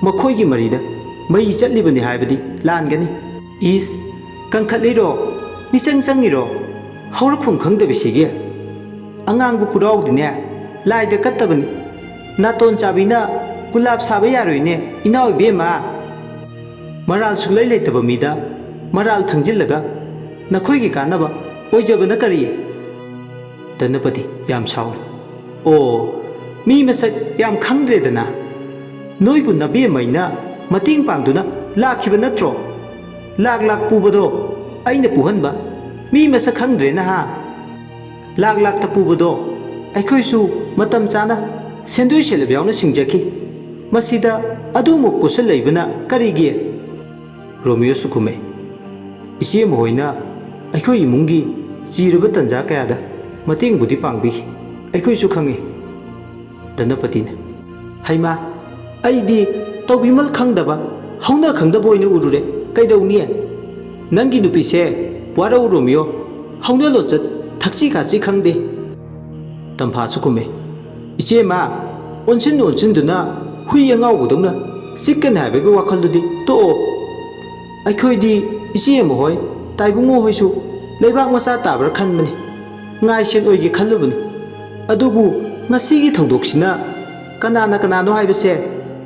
ꯃꯈꯣꯏꯒꯤ ꯃꯔꯤꯗ ꯃꯩ ꯆꯠꯂꯤꯕꯅꯤ ꯍꯥꯏꯕꯗꯤ ꯂꯥꯟꯒꯅꯤ꯫" "ꯏꯁ, ꯀꯟꯈꯠꯂꯤꯔꯣ? ꯃꯤꯆꯪ ꯆꯪꯉꯤꯔꯣ? ꯍꯧꯔꯛꯐꯝ ꯈꯪꯗꯕꯤꯁꯤꯒꯤ꯫ ꯑꯉꯥꯡꯕ ꯈꯨꯔꯥꯎꯗꯤꯅꯦ ꯂꯥꯏꯗ ꯀꯠꯇꯕꯅꯤ꯫ ꯅꯥꯇꯣꯟ ꯆꯥꯕꯤꯅ ꯒꯨꯂꯥꯞ ꯁꯥꯕ ꯌꯥꯔꯣꯏꯅꯦ, ꯏꯅꯥꯎ ꯏꯕꯦꯝꯃ꯫ ꯃꯔꯥꯜ ꯁꯨꯡꯂꯩ ꯂꯩꯇꯕ ꯃꯤꯗ ꯃꯔꯥꯜ ꯊꯪꯖꯤꯜꯂꯒ ꯅꯈꯣꯏꯒꯤ ꯀꯥꯟꯅꯕ ꯑꯣꯏꯖꯕꯅ ꯀꯔꯤ?" ꯙꯅꯄꯇꯤ ꯌꯥꯝ ꯁꯥꯎꯏ꯫ "ꯑꯣ, ꯃꯤ ꯃꯁꯛ ꯌꯥꯝ ꯈꯪꯗ꯭ꯔꯦꯗꯅ꯫ ꯅꯣꯏꯕꯨ ꯅꯕꯦꯝꯃꯩꯅ ꯃꯇꯦꯡ ꯄꯥꯡꯗꯨꯅ ꯂꯥꯛꯈꯤꯕ ꯅꯠꯇ꯭ꯔꯣ? ꯂꯥꯛ ꯂꯥꯛ ꯄꯨꯕꯗꯣ ꯑꯩꯅ ꯄꯨꯍꯟꯕ꯫ ꯃꯤ ꯃꯁꯛ ꯈꯪꯗ꯭ꯔꯦ ꯅꯍꯥ꯫ ꯂꯥꯛ ꯂꯥꯛꯇ ꯄꯨꯕꯗꯣ ꯑꯩꯈꯣꯏꯁꯨ ꯃꯇꯝ ꯆꯥꯅ ꯁꯦꯟꯗꯣꯏ ꯁꯦꯂꯦꯞ ꯌꯥꯎꯅ ꯁꯤꯡꯖꯈꯤ꯫ ꯃꯁꯤꯗ ꯑꯗꯨꯃꯨꯛ ꯀꯣꯠꯁꯤꯜꯂꯛꯏꯕꯅ ꯀꯔꯤꯒꯤ?" ꯔꯣꯃꯤꯌꯣꯁꯨ ꯈꯨꯝꯃꯦ꯫ "ꯏꯆꯦ ꯃꯈꯣꯏꯅ ꯑꯩꯈꯣꯏ ꯏꯃꯨꯡꯒꯤ ꯆꯤꯔꯕ ꯇꯟꯖꯥ ꯀꯌꯥꯗ ꯃꯇꯦꯡꯕꯨꯗꯤ ꯄꯥꯡꯕꯤꯈꯤ, ꯑꯩꯈꯣꯏꯁꯨ ꯈꯪꯉꯤ꯫" ꯙꯅꯄꯇꯤꯅ, "ꯍꯩꯃꯥ, ꯑꯩꯗꯤ ꯇꯧꯕꯤꯃꯜ ꯈꯪꯗꯕ, ꯍꯧꯅ ꯈꯪꯗꯕ ꯑꯣꯏꯅ ꯎꯔꯨꯔꯦ꯫ ꯀꯩꯗꯧꯅꯤ? ꯅꯪꯒꯤ ꯅꯨꯄꯤꯁꯦ ꯋꯥꯔꯧ ꯔꯣꯃꯤꯌꯣ, ꯍꯧꯅ ꯂꯣꯟꯆꯠ, ꯊꯛꯁꯤ ꯈꯥꯁꯤ ꯈꯪꯗꯦ꯫ ꯇꯝꯐꯥꯁꯨ ꯈꯨꯝꯃꯦ, "ꯏꯆꯦꯃ, ꯑꯣꯟꯁꯤꯟ ꯑꯣꯟꯁꯤꯟꯗꯨꯅ ꯍꯨꯏ ꯑꯉꯥꯎꯕꯗꯧꯅ ꯆꯤꯛꯀꯅꯤ ꯍꯥꯏꯕꯒꯤ ꯋꯥꯈꯜꯗꯨꯗꯤ ꯇꯣꯛꯑꯣ꯫ ꯑꯩꯈꯣꯏꯗꯤ ꯏꯆꯦ ꯑꯃ ꯍꯣꯏ, ꯇꯥꯏꯕꯨꯡꯉꯣ ꯍꯣꯏꯁꯨ ꯂꯩꯕꯥꯛ ꯃꯆꯥ ꯇꯥꯕ꯭ꯔꯥ ꯈꯟꯕꯅꯤ, ꯉꯥꯏ ꯁꯦꯟ ꯑꯣꯏꯒꯦ ꯈꯜꯂꯨꯕꯅꯤ꯫ ꯑꯗꯨꯕꯨ ꯉꯁꯤꯒꯤ ꯊꯧꯗꯣꯛꯁꯤꯅ ꯀꯅꯥꯅ ꯀꯅꯥꯅꯣ ꯍꯥꯏꯕꯁꯦ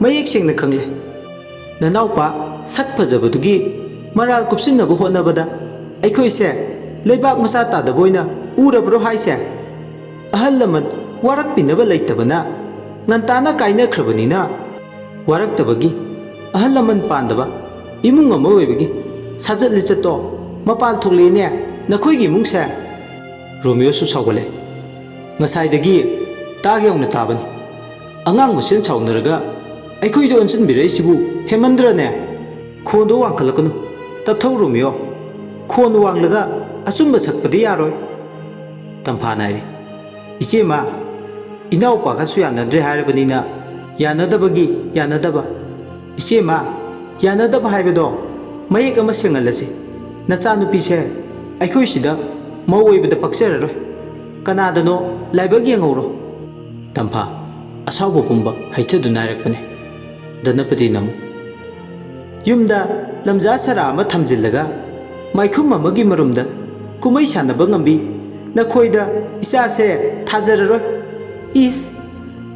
ꯃꯌꯦꯛ ꯁꯦꯡꯅ ꯈꯪꯂꯦ꯫ ꯅꯅꯥꯎꯄꯥ ꯁꯛ ꯐꯖꯕꯗꯨꯒꯤ ꯃꯔꯥꯜ ꯀꯨꯞꯁꯤꯟꯅꯕ ꯍꯣꯠꯅꯕꯗ ꯑꯩꯈꯣꯏꯁꯦ ꯂꯩꯕꯥꯛ ꯃꯆꯥ ꯇꯥꯗꯕ ꯑꯣꯏꯅ ꯎꯔꯕ꯭ꯔꯣ ꯍꯥꯏꯁꯦ? ꯑꯍꯜ ꯂꯃꯟ ꯋꯥꯔꯛꯄꯤꯅꯕ ꯂꯩꯇꯕꯅ ꯉꯟꯇꯥꯅ ꯀꯥꯏꯅꯈ꯭ꯔꯕꯅꯤꯅ, ꯋꯥꯔꯛꯇꯕꯒꯤ, ꯑꯍꯜ ꯂꯃꯟ ꯄꯥꯟꯗꯕ ꯏꯃꯨꯡ ꯑꯃ ꯑꯣꯏꯕꯒꯤ ꯁꯥꯖꯠ ꯂꯤꯆꯠꯇꯣ ꯃꯄꯥꯜ ꯊꯣꯛꯂꯛꯑꯦꯅꯦ ꯅꯈꯣꯏꯒꯤ ꯏꯃꯨꯡꯁꯦ꯫" ꯔꯣꯃꯤꯌꯣꯁꯨ ꯁꯥꯎꯒꯠꯂꯦ꯫ "ꯉꯁꯥꯏꯗꯒꯤ ꯇꯥꯒꯦ ꯌꯧꯅ ꯇꯥꯕꯅꯤ꯫ ꯑꯉꯥꯡ ꯃꯁꯦꯟ ꯁꯥꯎꯅꯔꯒ ꯑꯩꯈꯣꯏꯗ ꯑꯣꯟꯁꯤꯟꯕꯤꯔꯛꯏꯁꯤꯕꯨ ꯍꯦꯟꯃꯟꯗ꯭ꯔꯅꯦ?" "ꯈꯣꯟꯗꯣ ꯋꯥꯡꯈꯠꯂꯛꯀꯅꯨ꯫ ꯇꯞꯊꯧ ꯔꯣꯃꯤꯌꯣ꯫ ꯈꯣꯟ ꯋꯥꯡꯂꯒ ꯑꯆꯨꯝꯕ ꯁꯛꯄꯗꯤ ꯌꯥꯔꯣꯏ꯫" ꯇꯝꯐꯥꯅ ꯍꯥꯏꯔꯤ꯫ "ꯏꯆꯦꯃ, ꯏꯅꯥꯎꯄꯥꯒꯁꯨ ꯌꯥꯅꯗ꯭ꯔꯦ ꯍꯥꯏꯔꯕꯅꯤꯅ ꯌꯥꯅꯗꯕꯒꯤ ꯌꯥꯅꯗꯕ꯫ ꯏꯆꯦꯃ, ꯌꯥꯅꯗꯕ ꯍꯥꯏꯕꯗꯣ ꯃꯌꯦꯛ ꯑꯃ ꯁꯦꯡꯍꯜꯂꯁꯤ꯫ ꯅꯆꯥꯅꯨꯄꯤꯁꯦ ꯑꯩꯈꯣꯏ ꯁꯤꯗ ꯃꯧ ꯑꯣꯏꯕꯗ ꯄꯛꯆꯔꯔꯣꯏ꯫ ꯀꯅꯥꯗꯅꯣ ꯂꯥꯏꯕꯛ ꯌꯦꯡꯍꯧꯔꯣ꯫" ꯇꯝꯐꯥ ꯑꯁꯥꯎꯕ ꯄꯨꯝꯕ ꯍꯩꯊꯗꯨꯅ ꯍꯥꯏꯔꯛꯄꯅꯤ꯫ ꯙꯅꯄꯇꯤꯅ ꯑꯃꯨꯛ, "ꯌꯨꯝꯗ ꯂꯝꯖꯥ ꯁꯔꯥ ꯑꯃ ꯊꯝꯖꯤꯜꯂꯒ ꯃꯥꯏꯈꯨꯝ ꯑꯃꯒꯤ ꯃꯔꯨꯝꯗ ꯀꯨꯝꯍꯩ ꯁꯥꯟꯅꯕ ꯉꯝꯕꯤ ꯅꯈꯣꯏꯗ ꯏꯆꯥꯁꯦ ꯊꯥꯖꯔꯔꯣꯏ꯫ ꯏꯁ,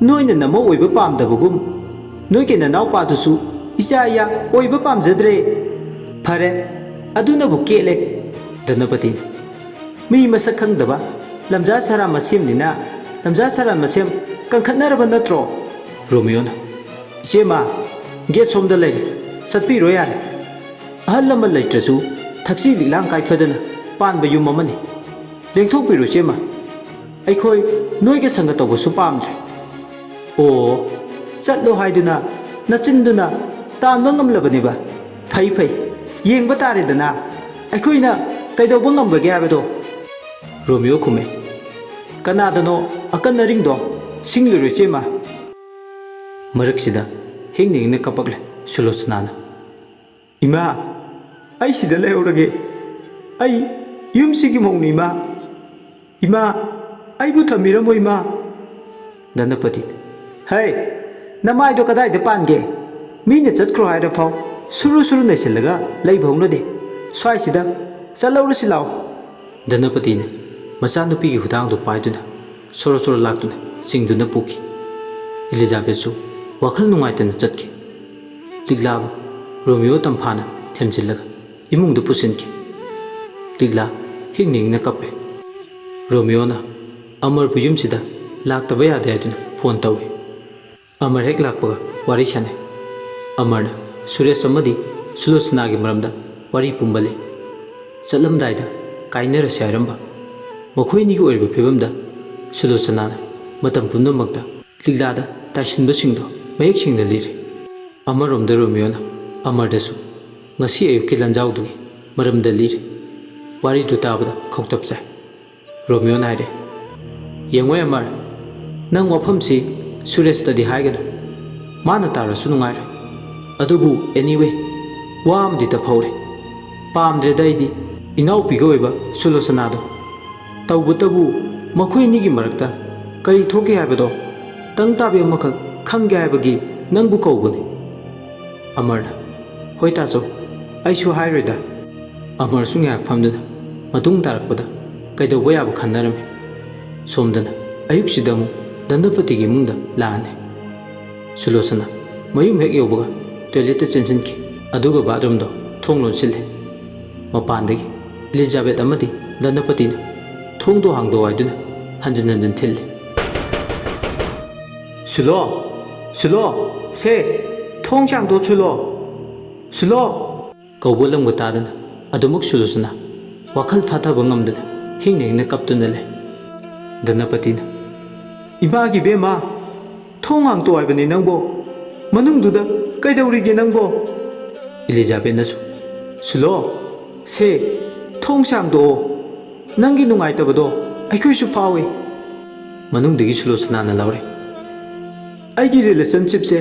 ꯅꯣꯏꯅ ꯅꯃꯧ ꯑꯣꯏꯕ ꯄꯥꯝꯗꯕꯒꯨꯝ ꯅꯣꯏꯒꯤ ꯅꯅꯥꯎꯄꯥꯗꯨꯁꯨ ꯏꯆꯥ ꯏꯌꯥ ꯑꯣꯏꯕ ꯄꯥꯝꯖꯗ꯭ꯔꯦ꯫ ꯐꯔꯦ, ꯑꯗꯨꯅꯕꯨ ꯀꯦꯠꯂꯦ꯫" ꯙꯅꯄꯇꯤꯅ, "ꯃꯤ ꯃꯁꯛ ꯈꯪꯗꯕ ꯂꯝꯖꯥ ꯁꯔꯥ ꯃꯁꯦꯝꯅꯤꯅ ꯂꯝꯖꯥ ꯁꯔꯥ ꯃꯁꯦꯝ ꯀꯟꯈꯠꯅꯔꯕ ꯅꯠꯇ꯭ꯔꯣ?" ꯔꯣꯃꯤꯌꯣꯅ, "ꯏꯆꯦꯃ, ꯒꯦꯠ ꯁꯣꯝꯗ ꯂꯩꯔꯦ, ꯆꯠꯄꯤꯔꯣ ꯌꯥꯔꯦ꯫ ꯑꯍꯜ ꯂꯃꯟ ꯂꯩꯇ꯭ꯔꯁꯨ ꯊꯛꯁꯤ ꯂꯤꯛꯂꯥꯡ ꯀꯥꯏꯐꯗꯅ ꯄꯥꯟꯕ ꯌꯨꯝ ꯑꯃꯅꯤ꯫ ꯂꯦꯡꯊꯣꯛꯄꯤꯔꯣ ꯏꯆꯦꯃ꯫ ꯑꯩꯈꯣꯏ ꯅꯣꯏꯒ ꯁꯪꯒ ꯇꯧꯕꯁꯨ ꯄꯥꯝꯗ꯭ꯔꯦ꯫" "ꯑꯣ, ꯆꯠꯂꯣ ꯍꯥꯏꯗꯨꯅ ꯅꯆꯤꯟꯗꯨꯅ ꯇꯥꯟꯕ ꯉꯝꯂꯕꯅꯦꯕ꯫ ꯐꯩ ꯐꯩ, ꯌꯦꯡꯕ ꯇꯥꯔꯦꯗꯅ ꯑꯩꯈꯣꯏꯅ ꯀꯩꯗꯧꯕ ꯉꯝꯕꯒꯦ ꯍꯥꯏꯕꯗꯣ꯫" ꯔꯣꯃꯤꯌꯣ ꯈꯨꯝꯃꯦ, "ꯀꯅꯥꯗꯅꯣ ꯑꯀꯟ ꯑꯔꯤꯡꯗꯣ ꯁꯤꯡꯂꯨꯔꯣ ꯏꯆꯦꯃ꯫" ꯃꯔꯛꯁꯤꯗ ꯍꯤꯡꯅ ꯍꯤꯡꯅ ꯀꯞꯄꯛꯂꯦ ꯁꯨꯂꯣꯆꯅꯥꯅ꯫ "ꯏꯃꯥ, ꯑꯩ ꯁꯤꯗ ꯂꯩꯍꯧꯔꯒꯦ꯫ ꯑꯩ ꯌꯨꯝꯁꯤꯒꯤ ꯃꯧꯅꯤ ꯏꯃꯥ꯫ ꯏꯃꯥ, "ꯑꯩꯕꯨ ꯊꯝꯕꯤꯔꯝꯃꯣ, ꯏꯃꯥ!" ꯙꯅꯄꯇꯤꯅ, "ꯍꯩ, ꯅꯃꯥꯏꯗꯣ ꯀꯗꯥꯏꯗ ꯄꯥꯟꯒꯦ? ꯃꯤꯅ ꯆꯠꯈ꯭ꯔꯣ ꯍꯥꯏꯔꯐꯥꯎ ꯁꯨꯔꯨ ꯁꯨꯔꯨ ꯅꯩꯁꯤꯜꯂꯒ ꯂꯩꯕ ꯍꯧꯅꯗꯦ꯫ ꯁ꯭ꯋꯥꯏꯁꯤꯗ ꯆꯠꯍꯧꯔꯁꯤ ꯂꯥꯛꯑꯣ꯫" ꯙꯅꯄꯇꯤꯅ ꯃꯆꯥꯅꯨꯄꯤꯒꯤ ꯈꯨꯗꯥꯡꯗꯨ ꯄꯥꯏꯗꯨꯅ ꯁꯣꯔꯣ ꯁꯣꯔꯣ ꯂꯥꯛꯇꯨꯅ ꯆꯤꯡꯗꯨꯅ ꯄꯨꯈꯤ꯫ ꯏꯂꯤꯖꯥꯕꯦꯠꯁꯨ ꯋꯥꯈꯜ ꯅꯨꯡꯉꯥꯏꯇꯅ ꯆꯠꯈꯤ꯫ ꯂꯤꯛꯂꯥꯕꯨ ꯔꯣꯃꯤꯑꯣ ꯇꯝꯐꯥꯅ ꯊꯦꯝꯖꯤꯜꯂꯒ ꯏꯃꯨꯡꯗ ꯄꯨꯁꯤꯟꯈꯤ꯫ ꯂꯤꯛꯂꯥ ꯍꯤꯡꯅ ꯍꯤꯡꯅ ꯀꯞꯄꯦ꯫ ꯔꯣꯃꯤꯑꯣꯅ ꯑꯃꯔꯕꯨ ꯌꯨꯝꯁꯤꯗ ꯂꯥꯛꯇꯕ ꯌꯥꯗꯦ ꯍꯥꯏꯗꯨꯅ ꯐꯣꯟ ꯇꯧꯏ꯫ ꯑꯃꯔ ꯍꯦꯛ ꯂꯥꯛꯄꯒ ꯋꯥꯔꯤ ꯁꯥꯟꯅꯩ꯫ ꯑꯃꯔꯅ ꯁꯨꯔꯦꯁ ꯑꯃꯗꯤ ꯁꯨꯂꯣꯆꯅꯥꯒꯤ ꯃꯔꯝꯗ ꯋꯥꯔꯤ ꯄꯨꯝꯕ ꯂꯤ꯫ ꯆꯠꯂꯝꯗꯥꯏꯗ ꯀꯥꯏꯅꯔꯁꯦ ꯍꯥꯏꯔꯝꯕ꯫ ꯃꯈꯣꯏ ꯑꯅꯤꯒꯤ ꯑꯣꯏꯔꯤꯕ ꯐꯤꯕꯝꯗ ꯁꯨꯂꯣꯆꯅꯥꯅ ꯃꯇꯝ ꯄꯨꯝꯅꯃꯛꯇ ꯂꯤꯛꯂꯥꯗ ꯇꯥꯏꯁꯤꯟꯕꯁꯤꯡꯗꯣ ꯃꯌꯦꯛ ꯁꯦꯡꯅ ꯂꯤꯔꯤ꯫ ꯑꯃꯔꯣꯝꯗ ꯔꯣꯃꯤꯑꯣꯅ ꯑꯃꯔꯗꯁꯨ ꯉꯁꯤ ꯑꯌꯨꯛꯀꯤ ꯂꯥꯟꯖꯥꯎꯗꯨꯒꯤ ꯃꯔꯝꯗ ꯂꯤꯔꯤ꯫ ꯋꯥꯔꯤꯗꯨ ꯇꯥꯕꯗ ꯈꯧꯇꯛ ꯆꯥꯏ꯫ ꯔꯣꯃꯤꯑꯣꯅ ꯍꯥꯏꯔꯦ, "ꯌꯦꯡꯉꯣ ꯑꯃꯔ, ꯅꯪ ꯋꯥꯐꯝꯁꯤ ꯁꯨꯔꯦꯁꯇꯗꯤ ꯍꯥꯏꯒꯅꯨ꯫ ꯃꯥꯅ ꯇꯥꯔꯁꯨ ꯅꯨꯡꯉꯥꯏꯔꯣꯏ꯫ ꯑꯗꯨꯕꯨ anyway, ꯋꯥ ꯑꯃꯗꯤ ꯇꯞꯍꯧꯔꯦ꯫ ꯄꯥꯝꯗ꯭ꯔꯦꯗ ꯑꯩꯗꯤ ꯏꯅꯥꯎꯄꯤꯒ ꯑꯣꯏꯕ ꯁꯨꯂꯣꯆꯅꯥꯗꯣ꯫ ꯇꯧꯕꯇꯕꯨ ꯃꯈꯣꯏ ꯑꯅꯤꯒꯤ ꯃꯔꯛꯇ ꯀꯔꯤ ꯊꯣꯛꯈꯤ ꯍꯥꯏꯕꯗꯣ ꯇꯪ ꯇꯥꯕꯤ ꯑꯃꯈꯛ ꯈꯪꯒꯦ ꯍꯥꯏꯕꯒꯤ ꯅꯪꯕꯨ ꯀꯧꯕꯅꯤ꯫" ꯑꯃꯔꯅ, "ꯍꯣꯏ ꯇꯥꯆꯧ, ꯑꯩꯁꯨ ꯍꯥꯏꯔꯣꯏꯗ꯫" ꯑꯃꯔꯁꯨ ꯉꯥꯏꯍꯥꯛ ꯐꯝꯗꯨꯅ ꯃꯇꯨꯡ ꯇꯥꯔꯛꯄꯗ ꯀꯩꯗꯧꯕ ꯌꯥꯕ ꯈꯟꯅꯔꯝꯃꯤ꯫ ꯁꯣꯝꯗꯅ ꯑꯌꯨꯛꯁꯤꯗ ꯑꯃꯨꯛ ꯙꯅꯄꯇꯤꯒꯤ ꯏꯃꯨꯡꯗ ꯂꯥꯛꯑꯅꯤ꯫ ꯁꯨꯂꯣꯆꯅꯥ ꯃꯌꯨꯝ ꯍꯦꯛ ꯌꯧꯕꯒ ꯇꯣꯏꯂꯦꯠꯇ ꯆꯦꯟꯁꯤꯟꯈꯤ꯫ ꯑꯗꯨꯒ ꯕꯥꯠꯔꯨꯝꯗꯣ ꯊꯣꯡ ꯂꯣꯟꯁꯤꯜꯂꯦ꯫ ꯃꯄꯥꯟꯗꯒꯤ ꯏꯂꯤꯖꯥꯕꯦꯠ ꯑꯃꯗꯤ ꯙꯅꯄꯇꯤꯅ ꯊꯣꯡꯗꯣ ꯍꯥꯡꯗꯣꯛꯑꯣ ꯍꯥꯏꯗꯨꯅ ꯍꯟꯖꯤꯟ ꯍꯟꯖꯤꯟ ꯊꯤꯜꯂꯤ꯫ "ꯁꯨꯂꯣ! ꯁꯨꯂꯣ! ꯁꯦ! ꯊꯣꯡ ꯍꯥꯡꯗꯣꯛꯑꯣ, ꯁꯨꯂꯣ! ꯁꯨꯂꯣ!" ꯀꯧꯕ ꯂꯝꯒ ꯇꯥꯗꯅ ꯑꯗꯨꯃꯛ ꯁꯨꯂꯣꯆꯅꯥ ꯋꯥꯈꯜ ꯐꯥꯊꯕ ꯉꯝꯗꯅ ꯍꯤꯡꯅ ꯍꯤꯡꯅ ꯀꯞꯇꯨꯅ ꯂꯩ꯫ ꯙꯅꯄꯇꯤꯅ, "ꯏꯃꯥꯒꯤ ꯏꯕꯦꯝꯃ, ꯊꯣꯡ ꯍꯥꯡꯇꯣꯛ ꯍꯥꯏꯕꯅꯤ ꯅꯪꯕꯣ꯫ ꯃꯅꯨꯡꯗꯨꯗ ꯀꯩꯗꯧꯔꯤꯒꯦ ꯅꯪꯕꯣ?" ꯏꯂꯤꯖꯥꯕꯦꯠꯅꯁꯨ, "ꯁꯨꯂꯣ, ꯁꯦ, ꯊꯣꯡ ꯍꯥꯡꯗꯣꯛꯑꯣ꯫ ꯅꯪꯒꯤ ꯅꯨꯡꯉꯥꯏꯇꯕꯗꯣ ꯑꯩꯈꯣꯏꯁꯨ ꯐꯥꯎꯏ꯫" ꯃꯅꯨꯡꯗꯒꯤ ꯁꯨꯂꯣꯆꯅꯥꯅ ꯂꯥꯎꯔꯦ, "ꯑꯩꯒꯤ ꯔꯤꯂꯦꯁꯟꯁꯤꯞꯁꯦ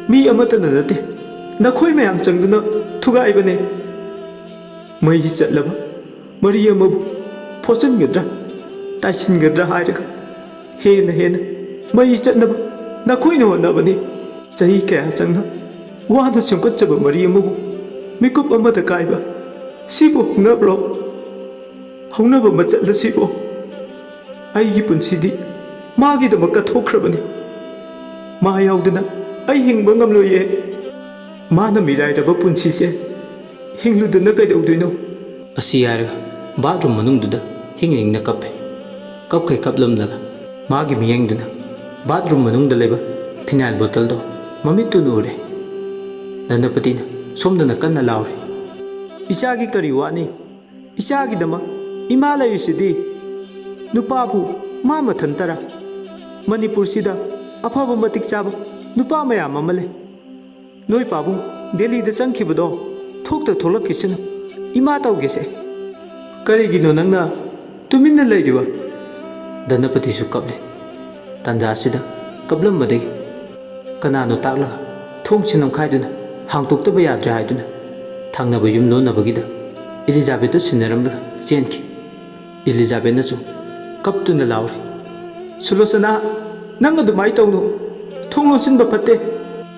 ꯃꯤ ꯑꯃꯠꯇꯅ ꯅꯠꯇꯦ, ꯅꯈꯣꯏ ꯃꯌꯥꯝ ꯆꯪꯗꯨꯅ ꯊꯨꯒꯥꯏꯕꯅꯦ꯫ ꯃꯩ ꯆꯠꯂꯕ ꯃꯔꯤ ꯑꯃꯕꯨ ꯐꯣꯠꯆꯤꯟꯒꯗ꯭ꯔꯥ? ꯇꯥꯏꯁꯤꯟꯒꯗ꯭ꯔꯥ ꯍꯥꯏꯔꯒ ꯍꯦꯟꯅ ꯍꯦꯟꯅ ꯃꯩ ꯆꯠꯅꯕ ꯅꯈꯣꯏꯅ ꯍꯣꯠꯅꯕꯅꯤ꯫ ꯆꯍꯤ ꯀꯌꯥ ꯆꯪꯅ ꯋꯥꯅ ꯁꯦꯝꯒꯠꯆꯕ ꯃꯔꯤ ꯑꯃꯕꯨ ꯃꯤꯀꯨꯞ ꯑꯃꯗ ꯀꯥꯏꯕ, ꯁꯤꯕꯨ ꯍꯧꯅꯕ꯭ꯔꯣ? ꯍꯧꯅꯕ ꯃꯆꯠ ꯑꯁꯤꯕꯨ? ꯑꯩꯒꯤ ꯄꯨꯟꯁꯤꯗꯤ ꯃꯥꯒꯤꯗꯃꯛ ꯀꯠꯊꯣꯛꯈ꯭ꯔꯕꯅꯤ꯫ ꯃꯥ ꯌꯥꯎꯗꯅ ꯑꯩ ꯍꯤꯡꯕ ꯉꯝꯂꯣꯏꯌꯦ꯫ ꯃꯥꯅ ꯃꯤꯔꯥꯏꯔꯕ ꯄꯨꯟꯁꯤꯁꯦ ꯍꯤꯡꯂꯨꯗꯅ ꯀꯩꯗꯧꯗꯣꯏꯅꯣ? ꯑꯁꯤ ꯍꯥꯏꯔꯒ ꯕꯥꯠꯔꯨꯝ ꯃꯅꯨꯡꯗꯨꯗ ꯍꯤꯡ ꯍꯤꯡꯅ ꯀꯞꯄꯦ꯫ ꯀꯞꯈꯩ ꯀꯞꯂꯝꯂꯒ ꯃꯥꯒꯤ ꯃꯤꯠꯌꯦꯡꯗꯨꯅ ꯕꯥꯠꯔꯨꯝ ꯃꯅꯨꯡꯗ ꯂꯩꯕ ꯐꯤꯅꯥꯏꯜ ꯕꯣꯇꯜꯗꯣ ꯃꯃꯤꯠꯇꯨꯅ ꯎꯔꯦ꯫ ꯙꯅꯄꯇꯤꯅ ꯁꯣꯝꯗꯅ ꯀꯟꯅ ꯂꯥꯎꯔꯦ, "ꯏꯆꯥꯒꯤ ꯀꯔꯤ ꯋꯥꯠꯅꯤ? ꯏꯆꯥꯒꯤꯗꯃꯛ ꯏꯃꯥ ꯂꯩꯔꯤꯁꯤꯗꯤ꯫ ꯅꯨꯄꯥꯕꯨ ꯃꯥ ꯃꯊꯟꯇꯔꯥ? ꯃꯅꯤꯄꯨꯔꯁꯤꯗ ꯑꯐꯕ ꯃꯇꯤꯛ ꯆꯥꯕ ꯅꯨꯄꯥ ꯃꯌꯥꯝ ꯑꯃ ꯂꯩ꯫ ꯅꯣꯏ ꯄꯥꯕꯨꯡ ꯗꯦꯜꯂꯤꯗ ꯆꯪꯈꯤꯕꯗꯣ ꯊꯣꯛꯇ ꯊꯣꯛꯂꯛꯈꯤꯁꯅꯨ꯫ ꯏꯃꯥ ꯇꯧꯒꯦꯁꯦ꯫ ꯀꯔꯤꯒꯤꯅꯣ ꯅꯪꯅ ꯇꯨꯃꯤꯟꯅ ꯂꯩꯔꯤꯕ?" ꯙꯅꯄꯇꯤꯁꯨ ꯀꯞꯂꯦ꯫ ꯇꯥꯟꯖꯥ ꯑꯁꯤꯗ ꯀꯞꯂꯝꯕꯗꯒꯤ ꯀꯅꯥꯅꯣ ꯇꯥꯛꯂꯒ ꯊꯣꯡꯁꯤ ꯅꯝꯈꯥꯏꯗꯨꯅ ꯍꯥꯡꯇꯣꯛꯇꯕ ꯌꯥꯗ꯭ꯔꯦ ꯍꯥꯏꯗꯨꯅ ꯊꯪꯅꯕ ꯌꯨꯝ ꯂꯣꯟꯅꯕꯒꯤꯗ ꯏꯂꯤꯖꯥꯕꯦꯠꯇ ꯁꯤꯟꯅꯔꯝꯂꯒ ꯆꯦꯟꯈꯤ꯫ ꯏꯂꯤꯖꯥꯕꯦꯠꯅꯁꯨ ꯀꯞꯇꯨꯅ ꯂꯥꯎꯔꯤ, "ꯁꯨꯂꯣꯆꯅꯥ, ꯅꯪ ꯑꯗꯨꯃꯥꯏꯅ ꯇꯧꯅꯨ꯫ ꯊꯣꯡ ꯂꯣꯟꯁꯤꯟꯕ ꯐꯠꯇꯦ꯫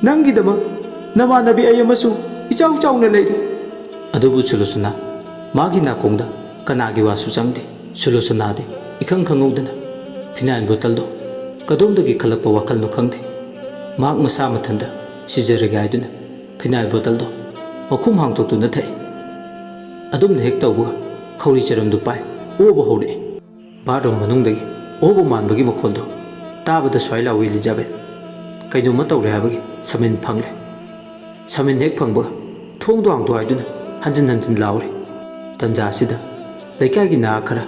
ꯅꯪꯒꯤꯗꯃꯛ ꯅꯃꯥꯟꯅꯕꯤ ꯑꯩ ꯑꯃꯁꯨ ꯏꯆꯥꯎ ꯆꯥꯎꯅ ꯂꯩꯔꯤ꯫" ꯑꯗꯨꯕꯨ ꯁꯨꯂꯣꯆꯅꯥ ꯃꯥꯒꯤ ꯅꯥꯀꯣꯡꯗ ꯀꯅꯥꯒꯤ ꯋꯥꯁꯨ ꯆꯪꯗꯦ꯫ ꯁꯨꯂꯣꯆꯅꯥꯗꯤ ꯏꯈꯪ ꯈꯪꯍꯧꯗꯅ ꯐꯤꯅꯥꯏꯜ ꯕꯣꯇꯜꯗꯣ ꯀꯗꯣꯝꯗꯒꯤ ꯈꯜꯂꯛꯄ ꯋꯥꯈꯜꯅꯣ ꯈꯪꯗꯦ, ꯃꯍꯥꯛ ꯃꯁꯥ ꯃꯊꯟꯇ ꯁꯤꯖꯔꯒꯦ ꯍꯥꯏꯗꯨꯅ ꯐꯤꯅꯥꯏꯜ ꯕꯣꯇꯜꯗꯣ ꯃꯈꯨꯝ ꯍꯥꯡꯗꯣꯛꯇꯨꯅ ꯊꯛꯏ꯫ ꯑꯗꯨꯝꯅ ꯍꯦꯛ ꯇꯧꯕꯒ ꯈꯧꯔꯤ ꯆꯔꯝꯗꯨ ꯄꯥꯏ ꯑꯣꯕ ꯍꯧꯔꯛꯏ꯫ ꯕꯥꯠꯔꯨꯝ ꯃꯅꯨꯡꯗꯒꯤ ꯑꯣꯕ ꯃꯥꯟꯕꯒꯤ ꯃꯈꯣꯜꯗꯣ ꯇꯥꯕꯗ ꯁ꯭ꯋꯥꯏ ꯂꯥꯎꯏ ꯏꯂꯤꯖꯥꯕꯦꯠ꯫ ꯀꯩꯅꯣꯝꯃ ꯇꯧꯔꯦ ꯍꯥꯏꯕꯒꯤ ꯁꯃꯤꯟ ꯐꯪꯂꯦ꯫ ꯁꯃꯤꯟ ꯍꯦꯛ ꯐꯪꯕꯒ ꯊꯣꯡꯗꯣ ꯍꯥꯡꯗꯣꯛ ꯍꯥꯏꯗꯨꯅ ꯍꯟꯖꯤꯟ ꯍꯟꯖꯤꯟ ꯂꯥꯎꯔꯦ꯫ ꯇꯟꯖꯥ ꯑꯁꯤꯗ ꯂꯩꯀꯥꯏꯒꯤ ꯅꯍꯥ ꯈꯔ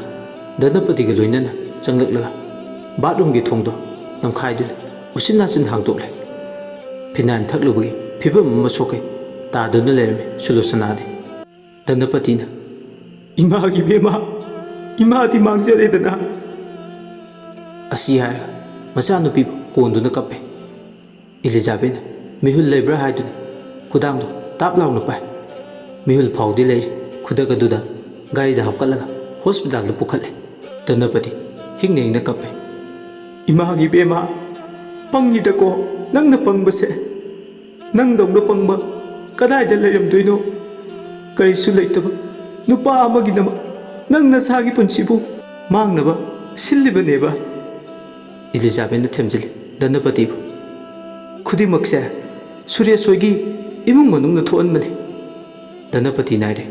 ꯙꯅꯄꯇꯤꯒ ꯂꯣꯏꯅꯅ ꯆꯪꯂꯛꯂꯒ ꯕꯥꯠꯔꯨꯝꯒꯤ ꯊꯣꯡꯗꯣ ꯅꯝꯈꯥꯏꯗꯨꯅ ꯎꯆꯤꯟ ꯅꯥꯆꯤꯟ ꯍꯥꯡꯗꯣꯛꯂꯦ꯫ ꯐꯤꯅꯥꯏꯜ ꯊꯛꯂꯨꯕꯒꯤ ꯐꯤꯕꯝ ꯑꯃ ꯁꯣꯛꯀꯩ ꯇꯥꯗꯨꯅ ꯂꯩꯔꯝꯃꯤ ꯁꯨꯂꯣꯆꯅꯥꯗꯤ꯫ ꯙꯅꯄꯇꯤꯅ, "ꯏꯃꯥꯒꯤ ꯏꯕꯦꯝꯃ, ꯏꯃꯥꯗꯤ ꯃꯥꯡꯖꯔꯦꯗꯅ!" ꯑꯁꯤ ꯍꯥꯏꯔꯒ ꯃꯆꯥꯅꯨꯄꯤꯕꯨ ꯀꯣꯟꯗꯨꯅ ꯀꯞꯄꯦ꯫ ꯏꯂꯤꯖꯥꯕꯦꯠꯅ ꯃꯤꯍꯨꯜ ꯂꯩꯕ꯭ꯔꯥ ꯍꯥꯏꯗꯨꯅ ꯈꯨꯗꯥꯡꯗꯣ ꯇꯥꯞ ꯂꯥꯎꯅ ꯄꯥꯏ꯫ ꯃꯤꯍꯨꯜ ꯐꯥꯎꯗꯤ ꯂꯩꯔꯤ꯫ ꯈꯨꯗꯛ ꯑꯗꯨꯗ ꯒꯥꯔꯤꯗ ꯍꯥꯞꯀꯠꯂꯒ ꯍꯣꯁꯄꯤꯇꯥꯜꯗ ꯄꯨꯈꯠꯂꯦ꯫ ꯙꯅꯄꯇꯤ ꯍꯤꯡꯅ ꯍꯤꯡꯅ ꯀꯞꯄꯦ꯫ "ꯏꯃꯥꯒꯤ ꯏꯕꯦꯝꯃ, ꯄꯪꯉꯤꯗꯀꯣ ꯅꯪꯅ ꯄꯪꯕꯁꯦ꯫ ꯅꯪꯗꯧꯅ ꯄꯪꯕ ꯀꯗꯥꯏꯗ ꯂꯩꯔꯝꯗꯣꯏꯅꯣ? ꯀꯔꯤꯁꯨ ꯂꯩꯇꯕ ꯅꯨꯄꯥ ꯑꯃꯒꯤꯗꯃꯛ ꯅꯪ ꯅꯁꯥꯒꯤ ꯄꯨꯟꯁꯤꯕꯨ ꯃꯥꯡꯅꯕ ꯁꯤꯜꯂꯤꯕꯅꯦꯕ?" ꯏꯂꯤꯖꯥꯕꯦꯠꯅ ꯊꯦꯝꯖꯤꯜꯂꯤ ꯙꯅꯄꯇꯤꯕꯨ꯫ "ꯈꯨꯗꯤꯡꯃꯛꯁꯦ ꯁꯨꯔꯦꯁ ꯍꯣꯏꯒꯤ ꯏꯃꯨꯡ ꯃꯅꯨꯡꯅ ꯊꯣꯛꯍꯟꯕꯅꯤ꯫ ꯙꯅꯄꯇꯤ ꯅꯥꯏꯔꯦ꯫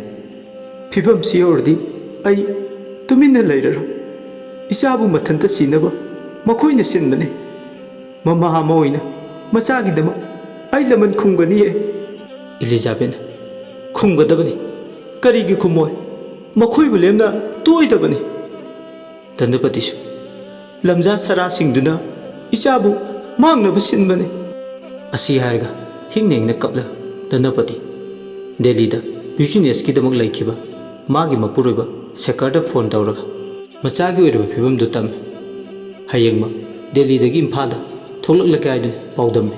ꯐꯤꯕꯝꯁꯤ ꯌꯧꯔꯗꯤ ꯑꯩ ꯇꯨꯃꯤꯟꯅ ꯂꯩꯔꯔꯣꯏ꯫ ꯏꯆꯥꯕꯨ ꯃꯊꯟꯇ ꯁꯤꯅꯕ ꯃꯈꯣꯏꯅ ꯁꯤꯟꯕꯅꯤ꯫ ꯃꯃꯥ ꯑꯃ ꯑꯣꯏꯅ ꯃꯆꯥꯒꯤꯗꯃꯛ ꯑꯩ ꯂꯃꯟ ꯈꯨꯝꯒꯅꯤꯌꯦ꯫" ꯏꯂꯤꯖꯥꯕꯦꯠꯅ, "ꯈꯨꯝꯒꯗꯕꯅꯤ꯫ ꯀꯔꯤꯒꯤ ꯈꯨꯝꯃꯣꯏ? ꯃꯈꯣꯏꯕꯨ ꯂꯦꯝꯅ ꯇꯣꯛꯑꯣꯏꯗꯕꯅꯤ꯫" ꯙꯅꯄꯇꯤꯁꯨ, "ꯂꯝꯖꯥ ꯁꯔꯥꯁꯤꯡꯗꯨꯅ ꯏꯆꯥꯕꯨ ꯃꯥꯡꯅꯕ ꯁꯤꯟꯕꯅꯤ꯫" ꯑꯁꯤ ꯍꯥꯏꯔꯒ ꯍꯤꯡꯅ ꯍꯤꯡꯅ ꯀꯞꯂꯒ ꯙꯅꯄꯇꯤ ꯗꯦꯜꯂꯤꯗ ꯕꯤꯖꯤꯅꯦꯁꯀꯤꯗꯃꯛ ꯂꯩꯈꯤꯕ ꯃꯥꯒꯤ ꯃꯄꯨꯔꯣꯏꯕ ꯁꯦꯀꯔꯗ ꯐꯣꯟ ꯇꯧꯔꯒ ꯃꯆꯥꯒꯤ ꯑꯣꯏꯔꯤꯕ ꯐꯤꯕꯝꯗꯨ ꯇꯝꯃꯤ꯫ ꯍꯌꯦꯡꯃꯛ ꯗꯦꯜꯂꯤꯗꯒꯤ ꯏꯝꯐꯥꯜꯗ ꯊꯣꯛꯂꯛꯂꯒꯦ ꯍꯥꯏꯗꯨꯅ ꯄꯥꯎꯗꯝꯃꯤ꯫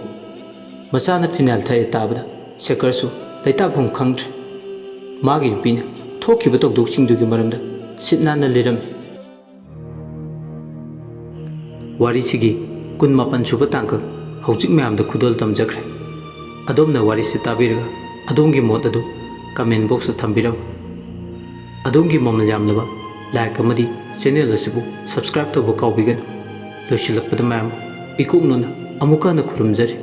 ꯃꯆꯥꯅ ꯐꯤꯅꯥꯏꯜ ꯊꯛꯑꯦ ꯇꯥꯕꯗ ꯁꯦꯀꯔꯁꯨ ꯂꯩꯇꯥꯐꯝ ꯈꯪꯗ꯭ꯔꯦ꯫ ꯃꯥꯒꯤ ꯅꯨꯄꯤꯅ ꯊꯣꯛꯈꯤꯕ ꯊꯧꯗꯣꯛꯁꯤꯡꯗꯨꯒꯤ ꯃꯔꯝꯗ ꯁꯤꯠ ꯅꯥꯟꯅ ꯂꯤꯔꯝꯃꯤ꯫ ꯋꯥꯔꯤꯁꯤꯒꯤ ꯀꯨꯟꯃꯥꯄꯟ ꯁꯨꯕ ꯇꯥꯡꯀꯛ ꯍꯧꯖꯤꯛ ꯃꯌꯥꯝꯗ ꯈꯨꯗꯣꯜ ꯇꯝꯖꯈ꯭ꯔꯦ꯫ ꯑꯗꯣꯝꯅ ꯋꯥꯔꯤꯁꯤ ꯇꯥꯕꯤꯔꯒ ꯑꯗꯣꯝꯒꯤ ꯃꯣꯠ ꯑꯗꯨ ꯀꯃꯦꯟ ꯕꯣꯛꯁꯇ ꯊꯝꯕꯤꯔꯝꯃꯨ꯫ ꯑꯗꯣꯝꯒꯤ ꯃꯃꯜ ꯌꯥꯝꯂꯕ ꯂꯥꯏꯛ ꯑꯃꯗꯤ ꯆꯦꯅꯦꯜ ꯑꯁꯤꯕꯨ ꯁꯕꯁꯀ꯭ꯔꯥꯏꯕ ꯇꯧꯕ ꯀꯥꯎꯕꯤꯒꯅꯨ꯫ ꯂꯣꯏꯁꯤꯜꯂꯛꯄꯗ ꯃꯌꯥꯝꯕꯨ ꯏꯀꯣꯛꯅꯅ ꯑꯃꯨꯛꯀ ꯍꯟꯅ ꯈꯨꯔꯨꯝꯖꯔꯤ꯫